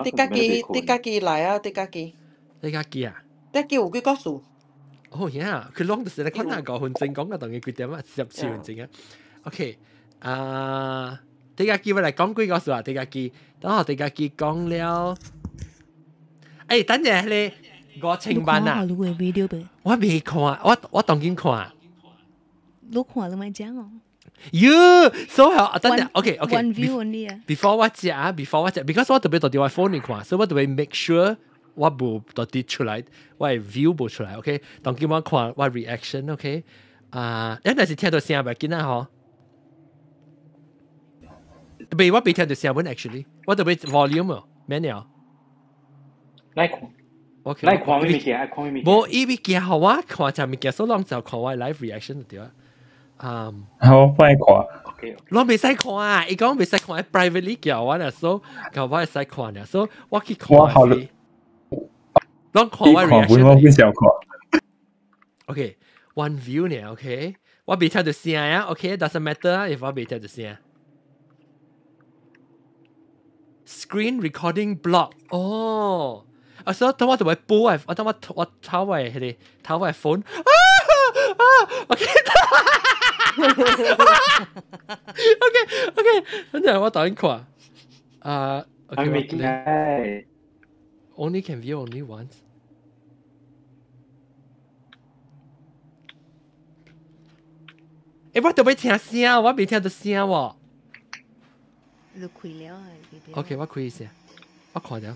你家己，你家己來啊！你家己。你家己啊？你家有幾個數？哦呀，佢攏就是咧，可能5分鐘講個當佢幾點啊？14分鐘啊。OK，啊，你家己我來講幾個數啊？你家己，等下你家己講了。欸，等陣你5000萬啊！你看 video 未？我未看，我當緊看。你看你咪講哦。喲，所以等陣，OK OK。 One view only 啊。 Before 我食，before 我食，because 我特別到佇我 phone 裡看，所以我特別 make sure 我無到底出來，我的 view 無出來，OK。當今我看我 reaction，OK。啊，你若是聽到聲袂緊啊吼。特別我未聽到聲本 actually，我特別 volume 哦，免了。來看。 OK。來看咩物件？愛看咩物件？無伊物件予我看隻物件，所以攏就看我 live reaction 就對啊。好，我愛看。攏袂使看啊！伊講袂使看，privately 叫我啦，所以叫我會使看啦，所以我去看。我好，攏看我 reaction。我不想看。 OK，one view 呢？OK，我未聽到聲啊。OK，doesn't matter if 我未聽到聲。Screen recording block。哦，啊，所以當我就會播啊，我當我我頭位彼個頭位 phone 啊啊，OK。OK OK，等陣我等陣看。啊，OK， Only can view only once。欸，我特別聽聲，我未聽到聲喎。你開了啊？OK，我開一下，我看到。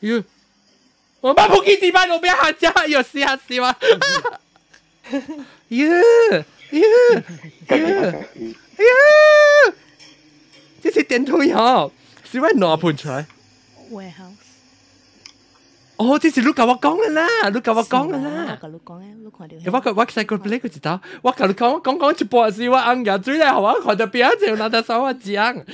喲，我把撲街地板路邊行家有死啊死嗎？喲喲喲喲！這是電梯吼，是我攞盤出來。 Warehouse。哦，這是你共我講嘅啦，你共我講嘅啦。我共你講嘅，你看到。我個我細個 play 個一道，我共你講，講講一半時，我紅牙水來，我看到邊仔就拿隻手我講，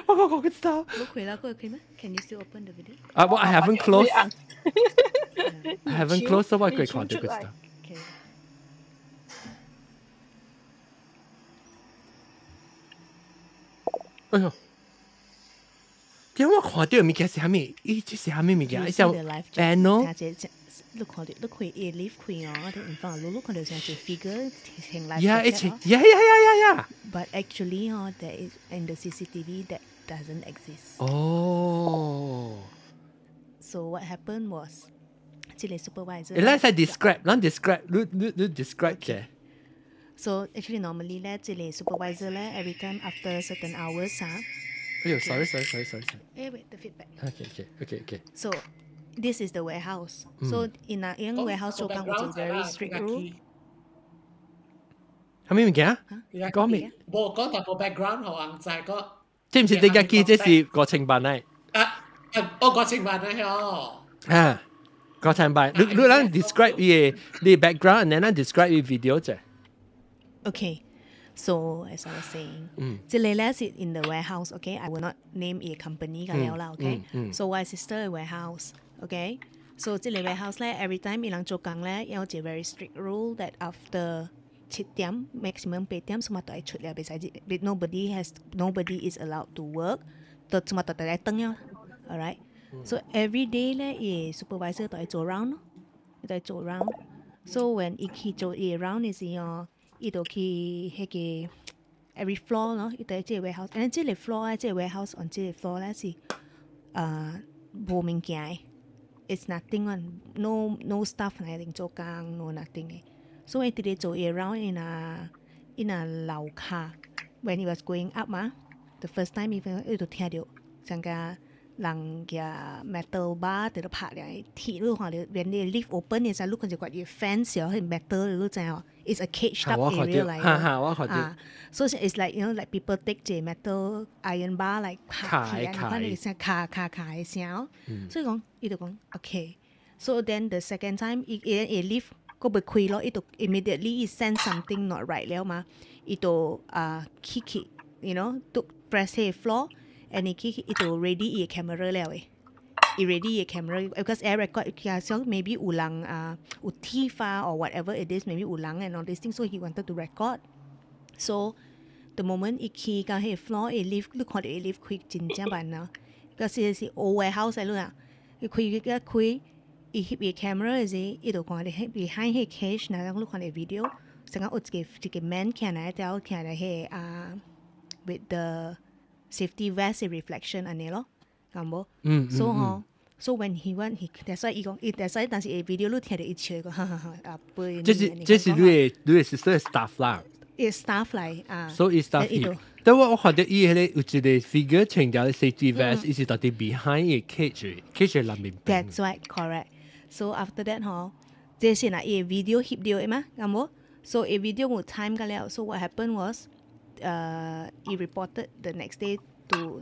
我講講個一道。你開啦，過開咩？Can you still open the video？啊，我 I haven't closed。I haven't closed，我過看到個一道。哎呦！點我看到物件是啥物？咦，這是啥物物件？像 panel。你看到你開伊 lift 開哦，我哋唔放，你看到像一 figure 成 live。 Yeah, it's yeah. But actually, 哦，there is in the CCTV that doesn't exist. 哦。 So what happened was，這個 supervisor。 Let's describe，咱 describe，你你你 describe 者。 So actually normally 咧，這個 supervisor 咧，every time after certain hours 啊。哎呦，sorry sorry sorry sorry sorry。誒，wait the feedback。 Okay. So this is the warehouse. So in a in warehouse 做工有一個 very strict rule。係咩物件？講咩？無講淡薄 background 予人知講。這毋是你家己，這是國情辦的。啊啊，哦，國情辦的哦。啊，國情辦，你你咱 describe 伊个你 background，然後咱 describe 伊 video 者。 Okay. So as I was saying，這個咧是 in the warehouse，okay？I will not name a company 個了啦，okay？So 我 sister warehouse，okay？So 這個 warehouse 咧，every time 伊人做工咧，有一個 very strict rule that after 7點 maximum 8點，什麼都愛出了，袂使，nobody is allowed to work，都什麼都來轉了，alright？So every day 咧，伊 supervisor 都愛做 round 咯，伊都愛做 round。So when 伊去做伊 round 的時候，伊就去彼個 every floor 咯，伊佇這個 warehouse，and 這個 floor 咧，這個 warehouse on 這個 floor 咧是啊無物件的，it's nothing one，no staff 來頂做工，no nothing 的。所以伊佇咧做伊 round 伊若樓跤，when he was going up 嘛，the first time 伊伊就聽著像個人舉 metal bar 佇咧拍咧，鐵你看著，when 你 lift open 的時候，你看一個伊 fence 哦，彼 metal 你知哦。It's a caged up area 來嘅，啊，所以 it's like like people take 這 metal iron bar 來拍起，你看那個聲咔咔咔的聲，所以講伊就講 okay。So then the second time 伊伊伊 lift 閣袂開咯，伊就 immediately 伊 sense something not right 了嘛，伊就啊去去，to press 彼個 floor，and 伊去伊就 ready 伊個 camera 了的。伊 ready 伊 camera because air record 加上 maybe 有人啊有 thief 啊 or whatever it is maybe 有人 and all these things so he wanted to record so the moment 伊去到彼個 floor 伊 lift 你看著伊 lift 開真正慢啊，個是是 old warehouse 來啊，伊開伊開伊翕伊 camera 的時，伊就看著 behind 彼個 cage 若你看著 video，成個有一個一個 man 徛來了徛來彼個啊 with the safety vest reflection 按呢咯。敢無？所以吼，so when he went he that's why 伊講，伊 that's why 但是 video 你聽著伊笑講，哈哈哈啊背。這是這是你的 sister staff 啦。伊 staff 來啊。所以 staff 伊，但我我看著伊彼個有一個 figure 穿著 safety vest，伊是到底 behind 伊 cage，cage 內面。 That's right, correct. So after that 吼，這是若伊 video 翕著的嘛，敢無？So 伊 video 有 time 個了，so what happened was，伊 reported the next day to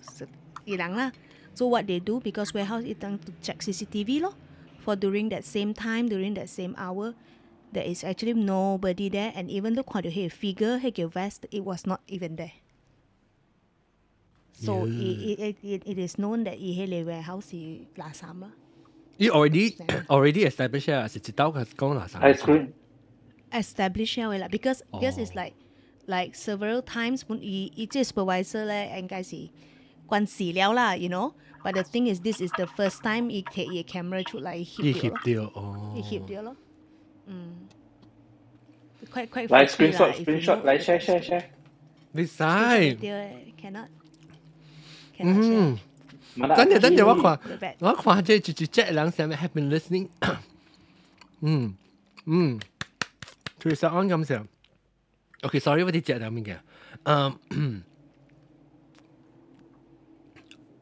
伊人啦。So what they do because warehouse 伊當 to check CCTV 咯，for during that same time during that same hour there is actually nobody there and even 你看著彼個 figure 彼個 vest it was not even there. So it is known that 伊彼個 warehouse 是垃圾啦。伊 already establish 啊，是一道佢講垃圾。 Ice cream. Establish 了啦，because it's like several times 本伊伊這 supervisor 咧應該是關事了啦，you know。But the thing is, this is the first time 伊摕伊 camera 出來翕著咯。哦。伊翕著咯。嗯。quite quite 來 screenshot screenshot 來 share share share。你使。 Cannot。嗯。等陣等陣，我看我看這就就這人上面 have been listening。嗯嗯。其實按咁上。OK，sorry，我哋接兩物件。嗯。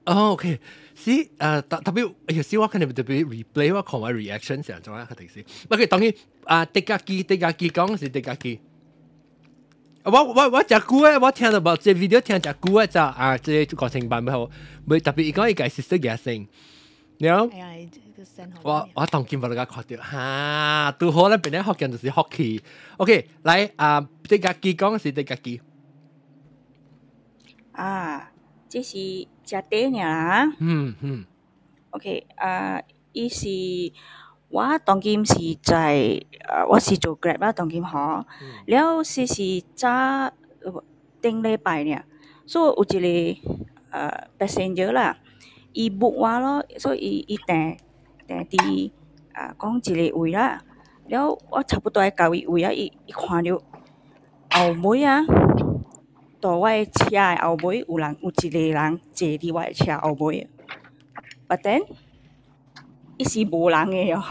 哦，OK，是誒特特別，哎呀，是我肯定特別 replay 我看我 reaction 成種啊，肯定是。不過當然啊，迪加基迪加基講是迪加基。我我我誠久誒，我聽到無這 video 聽誠久誒，就啊，這個過程辦好，袂特別伊講伊家 sister 嘅聲，了，哎呀，這個 send 我當今無你看著，哈，拄好咱邊咧福建就是福氣。OK，來啊，你家己講是你家己。啊，這是食茶爾啦。OK，啊，伊是我當今是在啊，我是做 Grab 啦，當今吼。了是是早頂禮拜爾，所以有一個passenger 啦，伊 book 我咯，所以伊伊訂訂佇啊講一個位啦。了我差不多愛到伊位啊，伊伊看著後尾啊，佇我的車的後尾有人有一個人坐佇我的車後尾。But then 伊是無人的哦，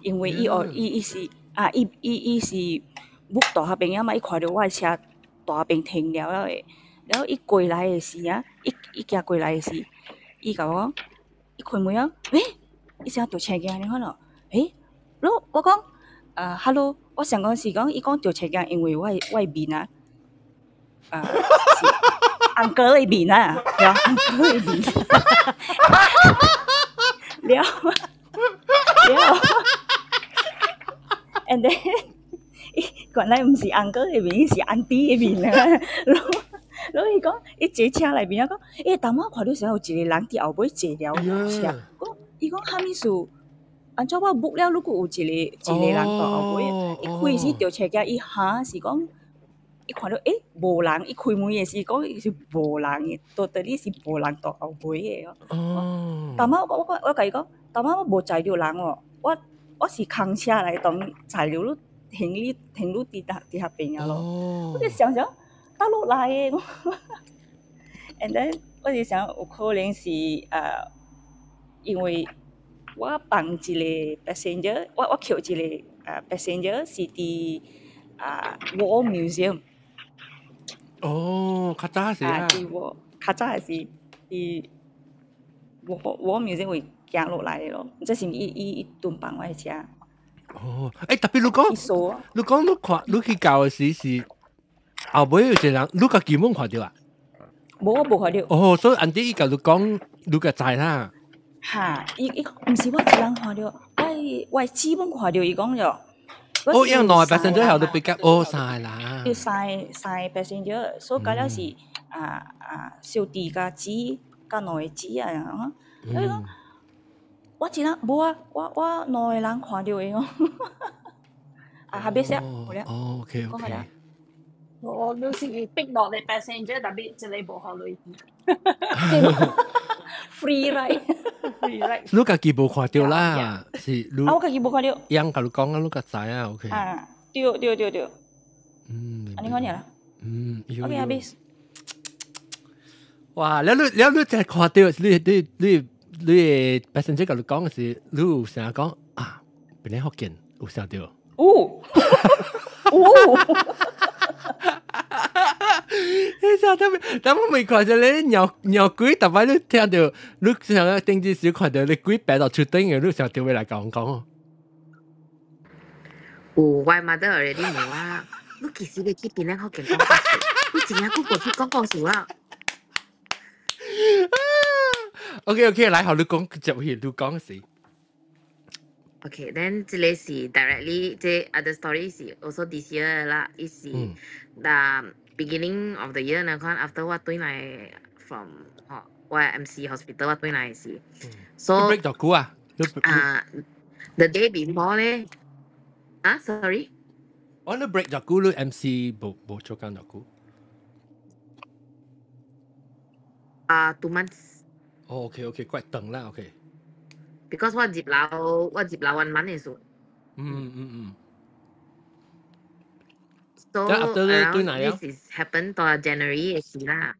因為伊哦伊伊是啊伊伊伊是 book 佇彼邊啊嘛，伊看著我的車佇彼邊停了了的，了伊過來的時啊，伊伊行過來的時，伊共我講，伊開門啊，欸，伊啥著車鏡你看咯，欸，了我講啊，hello，我想講是講伊講著車鏡，因為我的我的面啊，啊是 uncle 的面啊，對啊，uncle 的面，了了，and then 原來毋是 uncle 的面，是 auntie 的面啊。了了伊講，伊坐車內面啊講，欸，頭仔看著時有一個人佇後尾坐了車，講伊講啥物事？按怎我 book 了，如果有一個一個人佇後尾，伊開始著車鏡，伊哈是講，伊看著欸無人，伊開門的時講伊是無人的，到底是無人佇後尾的哦。頭仔我我我共伊講，頭仔我無載著人哦，我我是空車來當載著你行李停你佇佇遐邊啊咯。我就想想，佗落來的，and then 我就想有可能是因為我放一個 passenger，我我抾一個passenger 是佇啊 War Museum。哦，較早時啊。佇 War 較早的是佇 War Museum 位行落來的咯，這是伊伊伊頓放我的車。哦，欸，特別你講，你講你看你去到的時是後尾有一個人，你家己冇看著啊？無，我無看著。哦，所以 auntie 伊共你講，你就知啦。哈，伊伊毋是我一人看著，我我姊妹看著伊講著。哦，因為兩個 passenger 後都比較哦三個啦。有三個三個 passenger，所以到了是啊啊小弟佮姊佮兩個姊啊，伊講我一人無啊，我我兩個人看著伊講，啊還袂識，無了。哦，OK OK。我你是逼落嚟 passenger，特別一個無予鐳。 Free ride。 Free ride。你家己無看著啦，是你。啊，我家己無看著。樣共你講啊，你較知啊，OK。啊，對對對對。按呢款爾啦。OK，阿 bis。哇！了你了你真看著，你你你你 passenger 共你講的是，你有啥講啊？邊個福建有想著？有。有。你啥特別？但我未看著你尿尿鬼，特別你聽著，你上個頂子時看著你鬼白到出頂嘅，你想著會來共我講？有，我 mother already 問我，你幾時欲去檳榔福建講故事？你真正久無去講故事啊？ OK OK，來，予你講接去，你講是。 Okay, then 這個是 directly 這 other story 是 also this year 啦，伊是 the beginning of the year 呢，看 after 我轉來 from 吼我 MC hospital 我轉來時，so break 咗久啊？啊，the day before 咧，啊，sorry，我你 break 咗久，你 MC 無無做工咗久？啊，2 months。哦，OK OK，怪長啦，OK。 Because 我入樓，我入樓 one month 的時。So around this is happen 到 January 的時啦。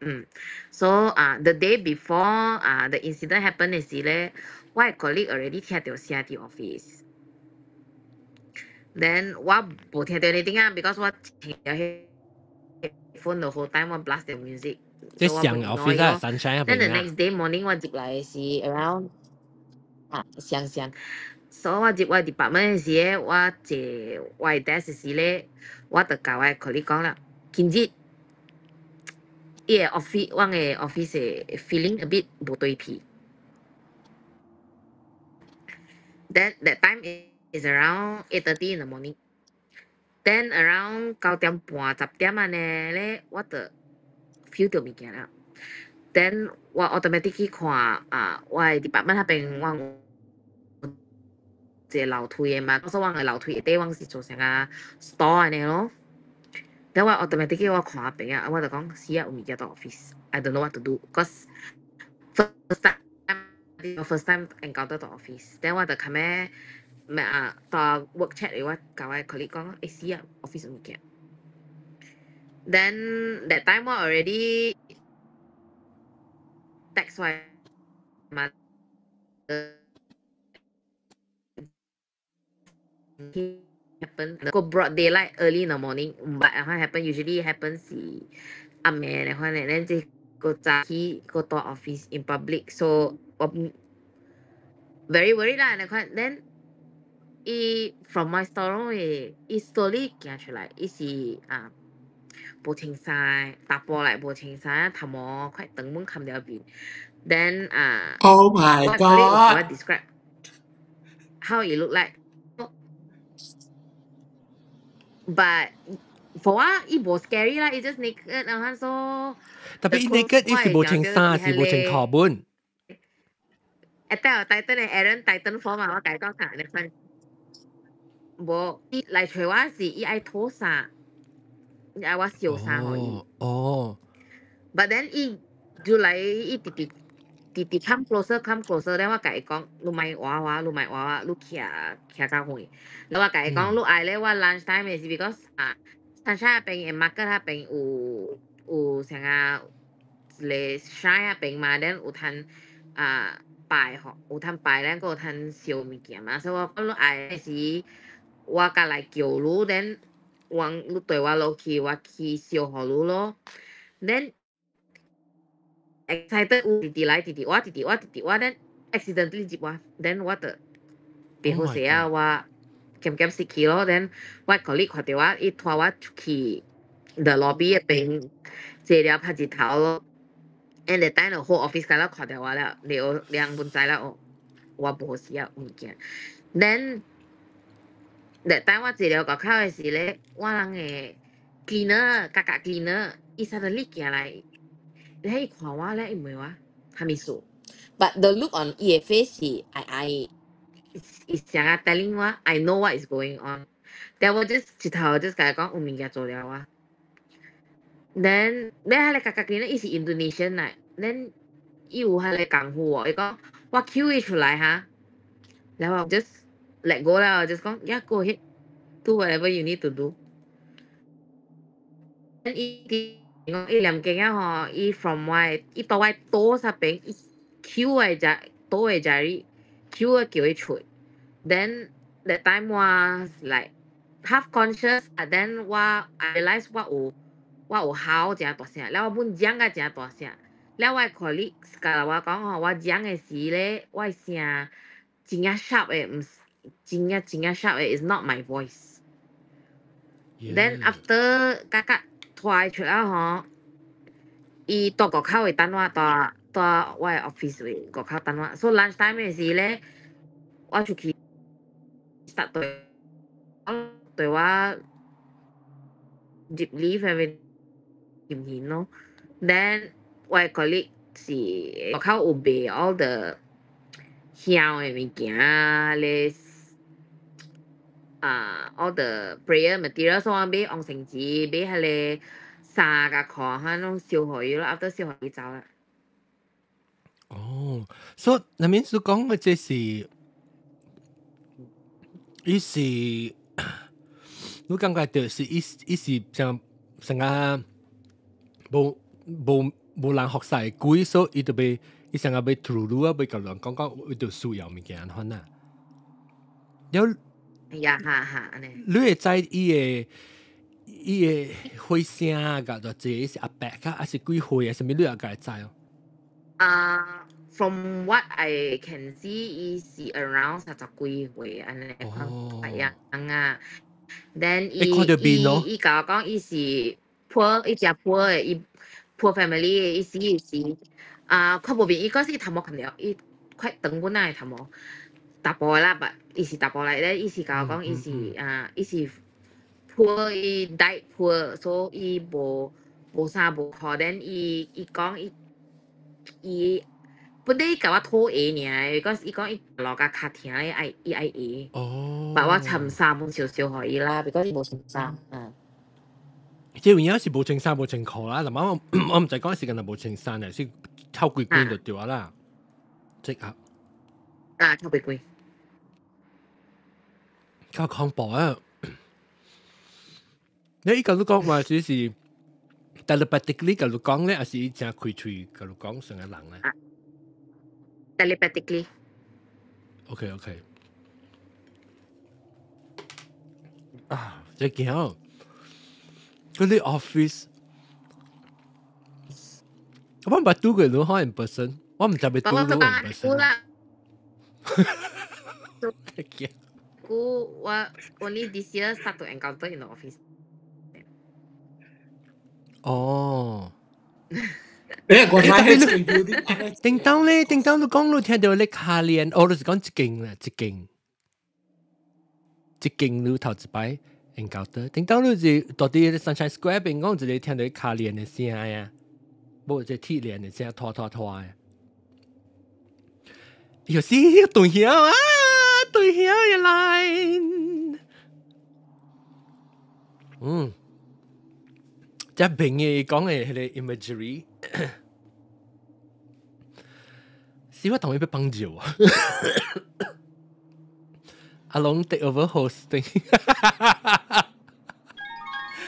嗯，so 啊，the day before 啊，the incident happen 的時咧，我的 colleague already 聽著聲佇 office。Then 我無聽著 anything 啊，because 我聽著 headphone the whole time 我 blast the music。即係上 office 啊，sunshine Then the next day morning 我入來是 around 啊，上上，所以我入我 department 時咧，我坐我 desk 時咧，我就共我 colleague 講啦，今日伊個 office 我個 office 的 feeling a bit 無對皮。Then that time is around 8:30 in the morning. Then around 9點半10點按呢咧，我就 feel 到物件啦。Then 我 automatic 去看啊，我的 department 彼邊我有一個樓梯的嘛，所以我的樓梯底我是做啥個 store 按呢咯。Then 我 automatically 我看彼邊啊，我就講死啊有物件佇 office，I don't know what to do，cause first time encounter 佇 office，then 我就較尾咩啊，佇 work chat 裡我共我的 colleague 講，欸死啊 office 有物件。Then that time 我 already text 我 mother happen 個 broad daylight early in the morning 毋捌按款 happen usually happen 是暗暝的款的，咱這個早起閣佇 office in public so 我 very worried 啦，按款 then 伊 from my storeroom 的伊 slowly 行出來，伊是啊無穿衫，查埔來無穿衫，頭毛快長滿冚了面，then 啊 Oh my 我 colleague 有共我 God！ describe how it look like but for 我伊無 scary 啦，伊 just naked 然後 so 特別伊 naked 伊是無穿衫，是無穿褲本。 Attack on Titan 的 Eren Titan form 啊，我共伊講啥你看。無，伊來揣我是伊愛脫衫，伊愛我燒衫予伊。哦。 But then 伊就來伊直直直直 come closer come closer，then 我共伊講，你莫倚我，你莫倚我，你徛徛較遠。然後我共伊講，你愛咧，我 lunch time 的是 because 啊，山下彼邊的 market 彼邊有有啥個一個 shrine 彼邊嘛，then 有通啊拜吼，有通拜，咱閣有通燒物件嘛，所以我講你愛的時，我較來叫你，then 我你綴我落去，我去燒予你咯。Then excited 有直直來直直倚直直倚直直倚，then accidentally 入我，then 我就袂好勢啊，我鹹鹹死去咯，then 我 colleague 看著我，伊拖我出去 the lobby 彼邊坐了拍一頭咯。And that time the whole office 敢若看著我了，了兩本知了哦，我無事啊物件。Then that time 我坐了外口的時咧，我人的 cleaner 格格 cleaner，伊 suddenly 行來，咧伊看我咧，伊問我啥物事？But the look on 伊的 face 是愛愛，伊成日 telling 我 I know what is going on。Then 我 just 一頭 just 共伊講有物件做了我。Then 咧彼個格格 cleaner 伊是 Indonesian 來，then 伊有彼個功夫哦，伊講我 cue 伊出來哈，然後 just let go 了，just 講 yeah go ahead do whatever you need to do。Then 伊伊念經啊吼，伊 from 我伊佇我桌上邊，伊 cue 我只桌的這裡，cue 我叫伊出。Then that time 我 like half conscious，啊 then 我 I realize 我有嚎誠大聲，了我本講甲誠大聲，了我的 colleague 共我講吼，我講的時咧，我的聲真正 sharp 的，毋是真正真正 sharp 的，is not my voice。Then after 甲甲拖伊出來吼，伊佇外口位等我，佇佇我的 office 位外口等我。所以 lunch time 的時咧，我出去 start 對對我入 lift 的情形咯。Then 我的 colleague 是外口有賣 all the 香的物件啊，咧啊 all the prayer material，所以我買紅繩子，買彼個衫佮褲，彼攏燒予伊咯，after 燒予伊走啦。哦，所以那面是講嘅這是，伊是，你感覺就是伊伊是像成個無無無人服侍鬼，所以伊就欲伊成個欲吐露啊，欲共人講講，伊就需要物件款啊。了，呀哈哈，按呢。你會知伊的伊的血聲甲偌濟是阿伯較，還是幾歲啊？啥物你也會知哦？啊，from what I can see，伊是 around 30幾歲按呢款樣啊。Then 伊伊伊共我講，伊是 poor，伊誠 poor 的，伊 poor family 的，伊是伊是啊，看無面，伊講是伊頭毛砍了，伊快長本仔的頭毛。查埔啦，但伊是查埔來咧，伊是共我講伊是啊，伊是 poor，伊 died poor，所以伊無衫無褲，then 伊講伊本來伊共我討鞋爾，because 伊講伊落甲跤疼咧，愛伊愛鞋。哦。但我襯衫本少少予伊啦，because 伊無穿衫。嗯。這有影是無穿衫無穿褲啦，但我毋知講是敢若無穿衫咧，是透規規就對啦。即刻。啊，透規規。較恐怖啊！你伊共你講話只是 telepathically 共你講咧，還是伊誠開喙共你講成個人咧？Telepathically。 OK OK。啊，這驚！嗰啲 office，我毋捌拄過你可 in person，我毋知欲拄你 in person。驚！我 only this year start to encounter in the office。哦。我睇係叮當咧，叮當你講你聽到你卡連，哦，你是講一間啦，一間，一間你頭一擺 encounter。叮當你是到底 Sunshine Square 邊講一個聽到卡連的聲呀，無一個鐵鏈的聲，拖拖拖的。有時對響啊，對響原來，嗯，這邊嘅講的彼個 imagery。是我同伊欲幫助啊！阿龍 take over hosting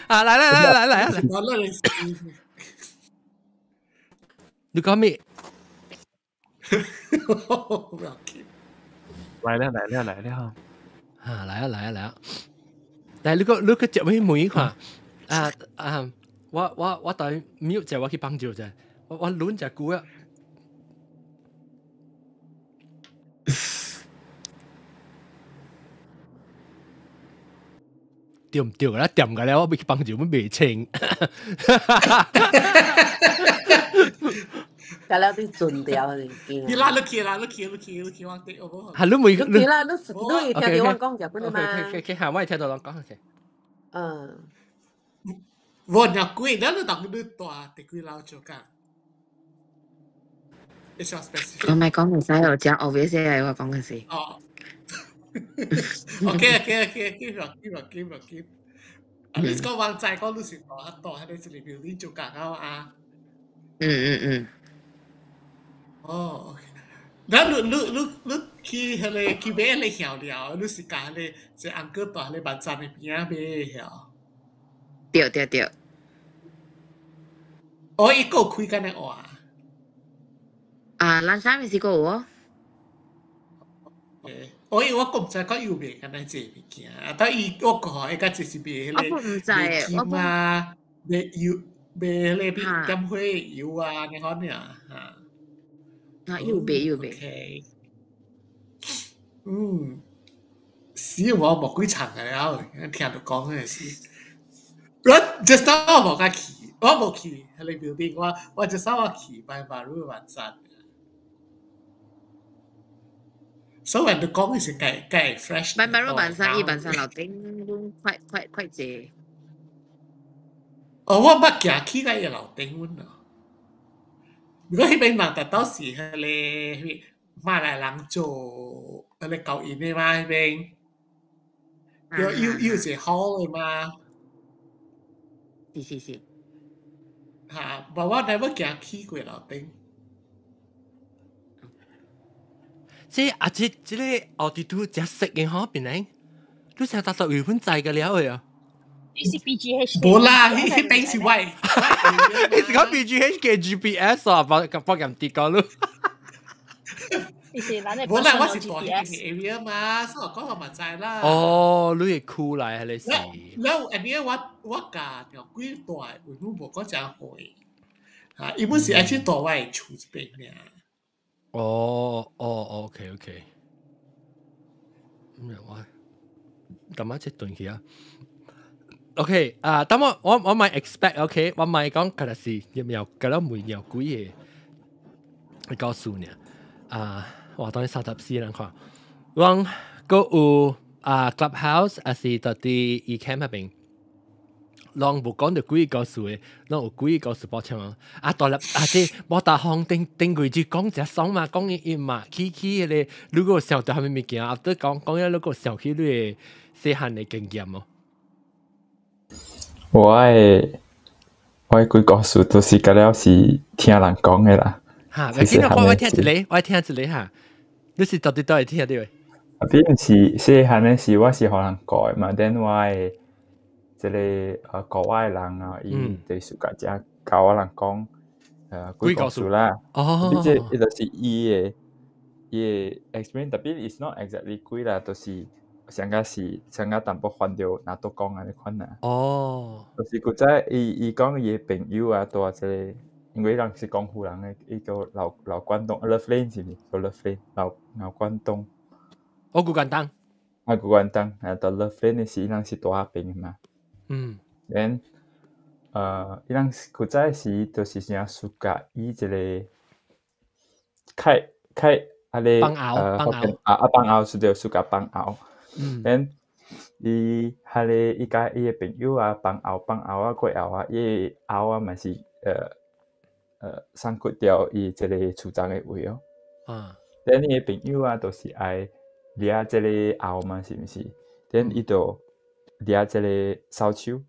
啊！來來來來來來！你講咩？來了來了來了！啊來啊來啊來啊！來你個接尾問看啊啊！我等 mute 者，我去幫助者，我輪隻久啊！對唔對啦？掂個了，我欲去幫助，我袂清。甲了你準掉你驚。你啦，你去啦，你去，你去，你去，我對，我係你每你去啦，你會聽到我講就本嘛。 OK，OK，嚇，我會聽到人講 OK。嗯。我若貴，咱你當你大佇幾樓做工？我咪講唔使又講 obvious 嘅，我講嘅是。哦。OK，OK，OK，keep，keep，keep，keep。啊，你講話再講你是大大，喺你這裡邊你做工啊？嗯嗯嗯。哦，咱你去彼個去買彼個香料，你是共彼個一個翁哥蹛彼個萬山的邊仔買的曉？對對對。哦，伊閣有開間的換。啊，咱啥物時閣有哦？哦，因為我閣毋知講伊有賣敢若這物件，啊，但伊我看伊較濟是賣彼個賣金啊，賣油，賣彼個點火油啊，按呢款爾哈。啊，有賣有賣。嗯，死我無幾層個了，聽著講的是。我 just now 我無甲去，我無去彼個 building，我 just now 我去拜馬路萬山。所以你講的是計計 fresh。拜馬路萬山，伊萬山樓頂快快快濟。哦，我捌行去到伊樓頂阮咯。如果彼邊人特到是彼個馬來人做彼個交易的嘛，彼邊有一個 hall 的嘛。是是是。嚇！無我乃要行去過樓頂。這啊這這個奧迪都真識嘅嗬，變嚟，你成日搭到原本在嘅了嘅啊。你是 BGH？無啦，彼邊是我。你是講 BGH 嘅 GPS 啊？幫幫人跌講咯。你是咱的無啦，我是蹛彼間 area 嘛，所以我講我嘛知啦。哦，你會區來彼個是。了，下暝我教條幾大，為阮無講誠會，嚇，伊本是愛去蹛我的厝這邊爾。哦哦，OK OK。嗯，我感覺這頓去啊。OK 啊，等我咪 expect OK，我咪講可能是入廟，可能每廟鬼嘅，我告訴你啊，我當你34人看，我閣有啊 Clubhouse，還是到佇 Ecamm 彼邊，攏無講著鬼故事的，攏有鬼故事補充啊！啊，大粒啊，這無大風頂頂過就講一爽嘛，講伊伊嘛，起起彼個，如果想著啥物物件，啊，對講講了，如果想起你的細漢的經驗哦。我的鬼故事都是甲了是聽人講的啦。哈，我我聽一个，我聽一个哈。你是到底佗會聽著的？啊，比毋是細漢的時，我是予人顧的嘛。then 我的這个顧我的人啊，伊就是佮遮教我人講鬼故事啦。哦。你這伊就是伊的 experience， tapi it's not exactly 鬼啦，就是上個是上個淡薄犯著拿督公按呢款啦。哦。就是古早伊講伊的朋友啊，蹛這个，因為人是廣府人的，伊叫劉劉關東，Love Lane 是毋是？叫 Love Lane，劉劉關東。哦，古關東。啊，古關東，啊，到 Love Lane 的時，伊人是蹛彼邊的嘛。Then，伊人古早時就是啥暑假，伊一个開開啊个放牛，放牛啊啊放牛是著暑假放牛。Then 伊彼个伊佮伊的朋友啊放牛放牛啊過後啊，伊的牛啊嘛是送骨掉伊這个厝層的位哦。Then 伊的朋友啊，就是愛掠這個牛嘛，是毋是？Then 伊就掠這個掃帚，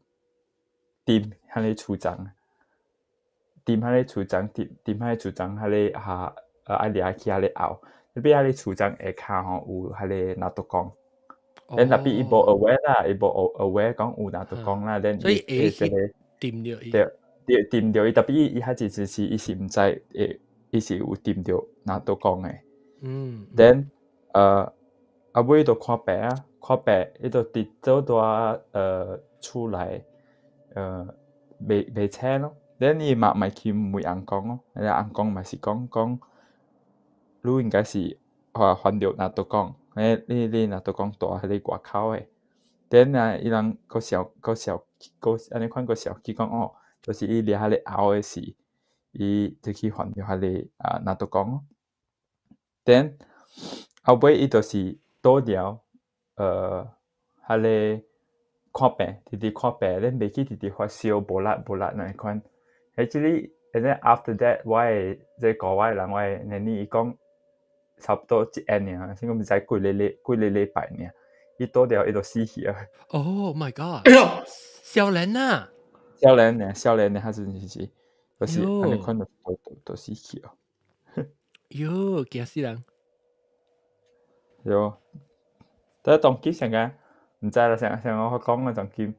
掂彼个厝層，掂彼个厝層，掂掂彼个厝層，彼个下愛掠去彼个牛。tapi 彼个厝層下跤吼有彼个拿督公。Then tapi 伊無 aware 啦，伊無 aware 講有拿督公啦。Then 所以伊這個掂著伊。對對，掂著伊，tapi 伊伊彼陣時伊是毋知會，伊是有掂著拿督公的。Then 後尾就看病啊，看病，伊就佇倒蹛厝內，袂袂醒咯。Then 伊嘛嘛去問翁公咯，彼個翁公嘛是講講，你應該是犯著拿督公，你你拿督公蹛彼个外口的。Then 啊，伊人閣想閣想閣按呢款閣想起講哦，就是伊掠彼个牛的時，伊就去犯著彼个啊拿督公咯。Then 後尾伊就是倒了，彼个看病，直直看病，恁袂去直直發燒，無力無力那款。Actually, and then after that，我的這個顧我的人，我的奶奶伊講，差不多一下爾，先講毋知幾个禮幾个禮拜爾，伊倒了伊就死去啊。 Oh my god！哎喲，少年啊！少年爾，少年爾，彼陣時是，就是按呢款就就就死去啊。喲，驚死人！喲，但當今上個毋知啦，上上我講的當今，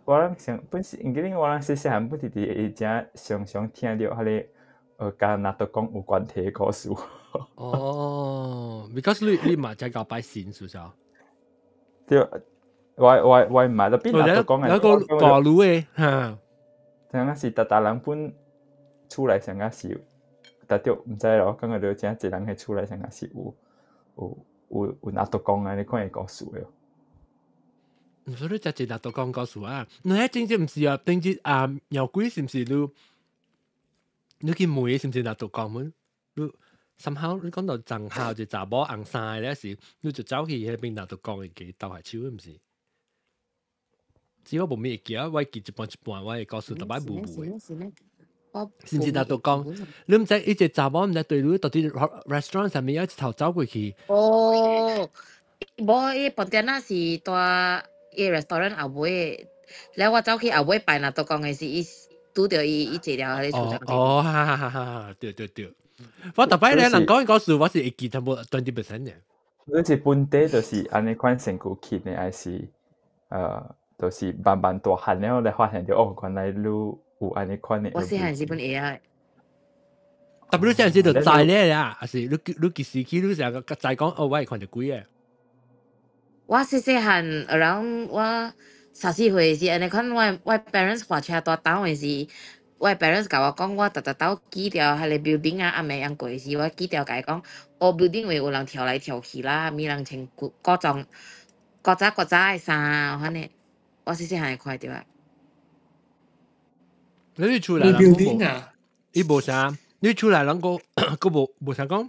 我諗上本是，毋記得我諗細細漢本直直會誠常常聽著彼个佮拿督公有關係的故事。哦，because 你你嘛才𠢕拜神是不是啊？對，我我我毋捌，tapi 拿督公的。那個大路的哈。上個是逐逐人本厝內上個是，逐著毋知咯，感覺著誠濟人彼厝內上個是有有有有拿督公按呢款的故事的。所以才濟拿督公故事啊！你迄真正毋是啊，頂日啊，鳥鬼是毋是你？你去問是毋是拿督公們？你 somehow 你講到張校就查某紅衫的咧是，你就走去彼邊拿督公會記鬥下手，毋是？只我無咩會記啊，我記一半一半，我的故事逐擺無無的。是毋是拿督公？你毋知伊一個查某毋知對你到底 restaurant 上面一頭走過去。哦，無，伊飯店仔是蹛伊 restaurant 後尾，了我走去後尾拜拿督公的時，伊拄著伊，伊坐了彼個厝哦，哈哈哈哈！對對對，我逐擺咧人講伊故事，我是會記差不多 20% 嘅。你是本地就是按呢款身軀去呢，還是就是慢慢大漢了，來發現著哦，原來你有按呢款的。我細漢時本會曉。 tapi 你這陣時就知咧啦，還是你你幾時去你成個知講哦，我會看著鬼的。我細細漢，around 我十四歲時，按呢款我我 parents 駛車蹛兜的時，我 parents 共我講，我逐逐兜記著彼个 building 啊，暗暝用過時，我記著共伊講，哦 building 位有人跳來跳去啦，物人穿古裝古早古早的衫，按呢，我細細漢會看著啊。你厝內人 building 啊？伊無啥，你厝內人閣閣無無啥講，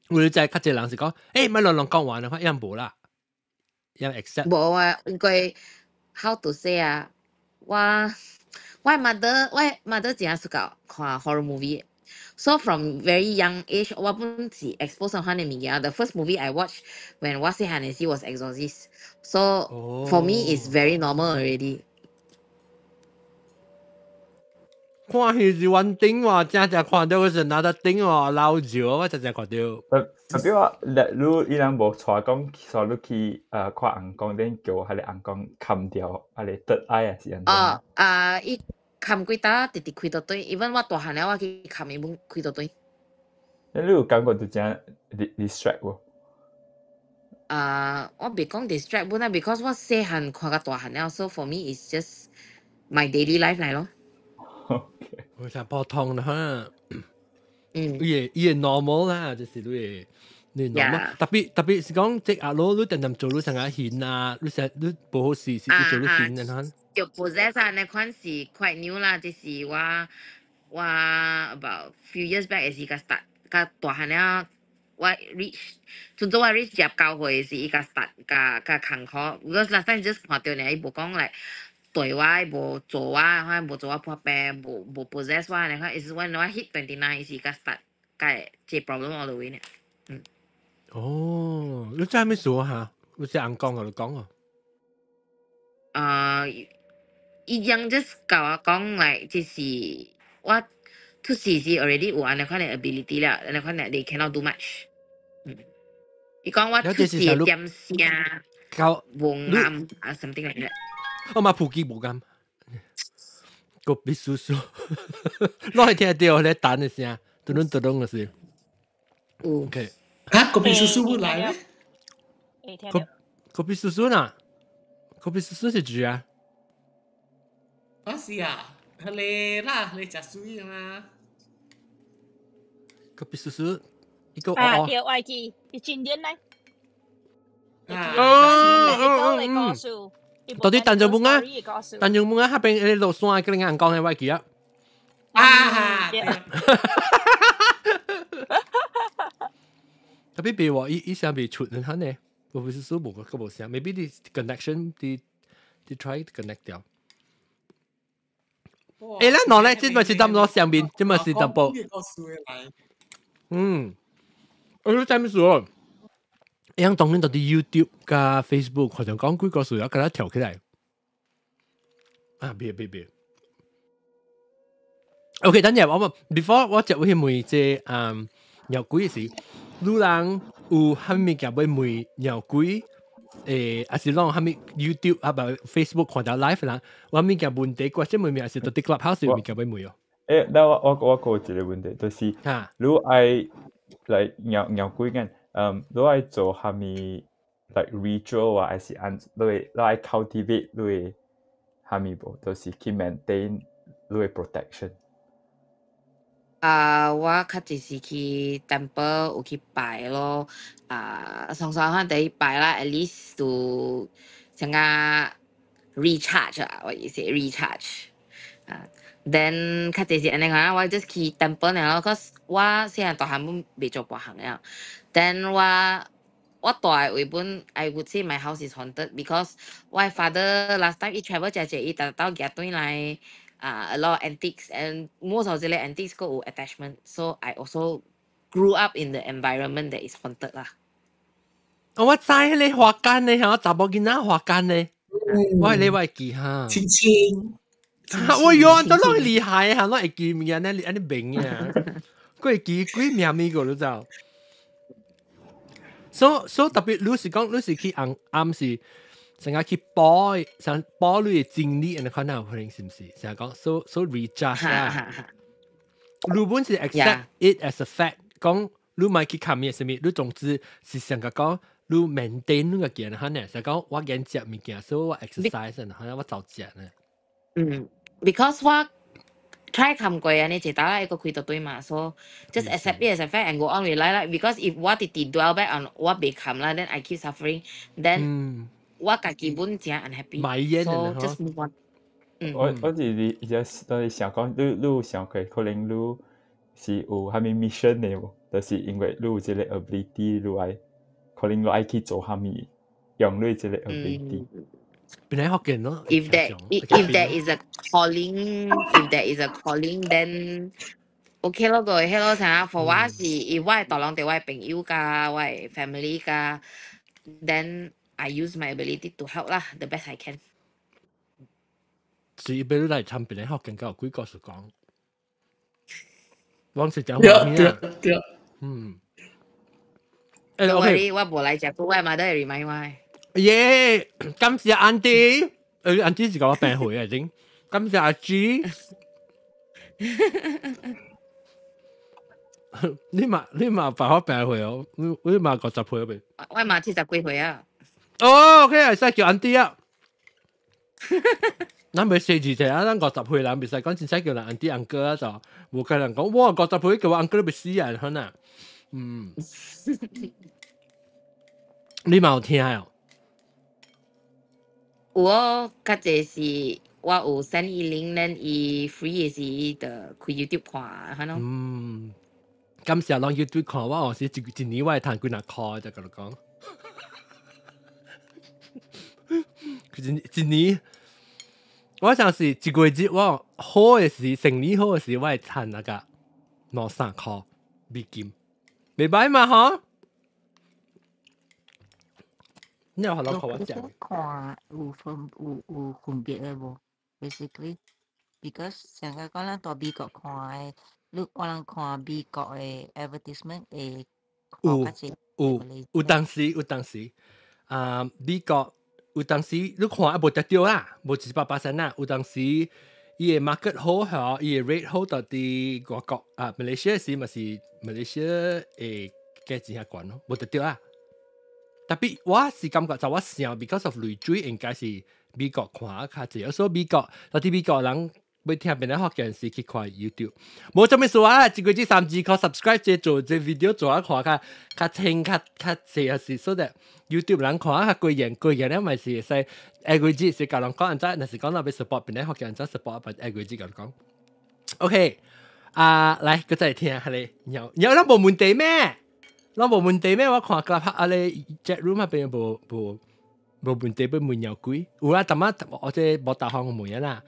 有你知較濟人是講，欸，莫亂亂講話，你看樣無啦，樣 accept。無啊，應該 how to say 啊？我 mother 我 mother 真係 suka 看 horror movie。So from very young age，我本是 expose 上款嘅物件。The first movie I watched when 我細漢嘅時 was Exorcist. So for me it's very normal already. 看戲是穩定喎，正正看到嗰陣拿得頂喎，老少我正正看到。特別話，你伊人無帶講，說你去看尪公頂叫彼個尪公砍掉，彼個得愛啊是按怎？哦，啊，伊砍幾搭，直直開到對，even 我大漢了，我去砍伊本開到對。你有感覺就真 distract 無？啊，我袂講 distract 本啊，because 我細漢看甲大漢了，so for me it's just my daily life 來咯。我想普通啦哈，伊會 normal 啦，就是你會你 normal。特別特別是講即阿佬，你定定做你成日顯啊，你成你無好事是做你顯啊。就 possess 啊，那款是 quite new 啦，就是我 about few years back 時甲 start，甲大漢了，我 reach，從早我 reach 29歲時，伊甲 start 甲甲艱苦，because last time just 看著爾，伊無講來。對我無做我，反正無做我破病，無 possess 我，你看，is when 我 hit 29 時甲 start，甲這 problem all the way 呢。嗯。哦，你知咩事哈？你是尪公共你講啊？啊，伊樣 just 共我講來，就是我出世時 already 有按呢款的 ability 了，按呢款的 they cannot do much。嗯。伊講我出世點聲，無啱啊，something like that。我嘛普及無共，個別叔叔，攏會聽著咧彈的聲，嘟隆嘟隆的是。OK。啊，個別叔叔不來咩？個個別叔叔呢？個別叔叔是誰啊？啊是啊，彼個啦，彼個食水嘛。個別叔叔，一個啊，對，我記，伊經典咧。啊，哦，到底陳松啊？陳松啊，彼邊落山跟人講的我記啊。啊，特別別話，伊伊聲未出，你睇呢？我不是說無個無聲，maybe 啲 connection 啲啲 try to connect 掉。欸，咱喏咧，這嘛是淡薄上面，這嘛是淡薄。嗯，我都知咩事哦？樣當然到啲 YouTube 加 Facebook，好像講幾個數要給它跳起來。啊，別別別。OK，等陣我問，before 我接去問這尿鬼時，女人有啥物件欲問尿鬼？還是攏啥物 YouTube 啊，不 Facebook 看到 live 啦？我物件問題，或者問物，還是到啲 Clubhouse 有物件欲問哦？欸，那我閣有一個問題，就是，你愛來尿尿鬼間，你愛做啥物 like ritual 啊，還是按你會你愛 cultivate 你的啥物無？就是去 maintain 你的 protection。啊，我較濟是去 temple 有去拜咯，啊，常常可能拜啦，at least 就像個 recharge 啊，我意思 recharge 啊，then 較濟是按呢款，我 just 去 temple 爾咯，cause 我細漢大漢本袂做別項了，then 我住的位本，I would say my house is haunted because 我 father last time 伊 travel 誠濟，伊逐逐舉轉來。啊，a lot of antiques and most of 這個 antiques 閣有 attachment, so I also grew up in the environment that is haunted 啦。我知彼個花間的嚇，查某囡仔花間的，我彼個我會記哈。青青，我喲，都攏厲害嚇，攏會記物件，按呢按呢明啊，閣會記幾名物個你知？所以特別你是講你是去暗暗時。成日去補，想補你的精力，按呢款有可能是毋是？成日講 so so recharge 啦。你本是 accept it as a fact，講你莫去看咩啥物，你總之是成個講你 maintain 你個健康呢，成講我減食物件，所以我 exercise 呢，好像我走食呢。嗯，because 我 try 看過按呢，一搭啦，伊閣開到對嘛，so just accept it as a fact and go on with life 啦。Because if 我直直 dwell back on 我袂堪啦，then I keep suffering，then 我家己本誠 unhappy，so just move on。我是你，就是想講，你有想過可能你是有啥物 mission 的無？就是因為你有這個 ability，你愛可能你愛去做啥物，用你這個 ability。邊個福建咯 ？If there is a calling, if there is a calling, then OK 咯，個係咯，啥？For 我是，if 我係大人對我朋友加我 family 加，then I use my ability to help 啦，the best I can。是俾你來參邊個福建教幾個是講，往時講話咩啊？對。嗯。誒，OK，我無來食，我媽都會 remind 我。耶！感謝 Auntie，Auntie 是講我病回啊，已經。感謝阿 G。你嘛辦法病回哦？你嘛50歲未？我嘛70幾歲啊。哦，OK，會使叫 Auntie 啊。咱袂寫字者啊，咱50歲人袂使講，真使叫人 Auntie uncle 啊，就無可能講哇50歲叫我 uncle 都袂死啊，可能。嗯。你嘛有聽哦？有哦，較濟是我有 send 伊 link，咱伊 free 的時伊就開 YouTube 看，可能。嗯，感謝攏 YouTube 看，我有時一年我會趁幾若箍，就共你講。一年，我想是一個月我好的時，生意好的時，我會趁那個兩三箍美金，袂歹嘛吼。你有學到我講？看有分有分別的無？Basically, because 上個講咱蹛美國看的，你我人看美國的 advertisement 會有有當時啊，美國有當時你看啊無得著啦，無100%啦。有當時伊的 market 好嚇，伊的 rate 好到佇外國啊，馬來西亞時嘛是馬來西亞會價錢較懸咯，無得著啦。特別我是感覺就我想，because of 淚水應該是美國看較濟，所以美國到啲美國人要聽邊個福建是去看 YouTube。無啥物事啊，一個月30箍 subscribe 這做這 video 做啊看較較清較較濟啊是，所以 YouTube 人看較過癮過癮咧，咪是會使 average 是教人講按怎，若是講到欲 support 邊個福建按怎 support，把 average 教人講。OK，啊，來，閣再聽下咧，鳥鳥咱無問題咩？咱無問題咩？我看個拍啊咧 chat room 那邊無問題，欲問鳥鬼有啊？淡仔我這無答覆問啊啦。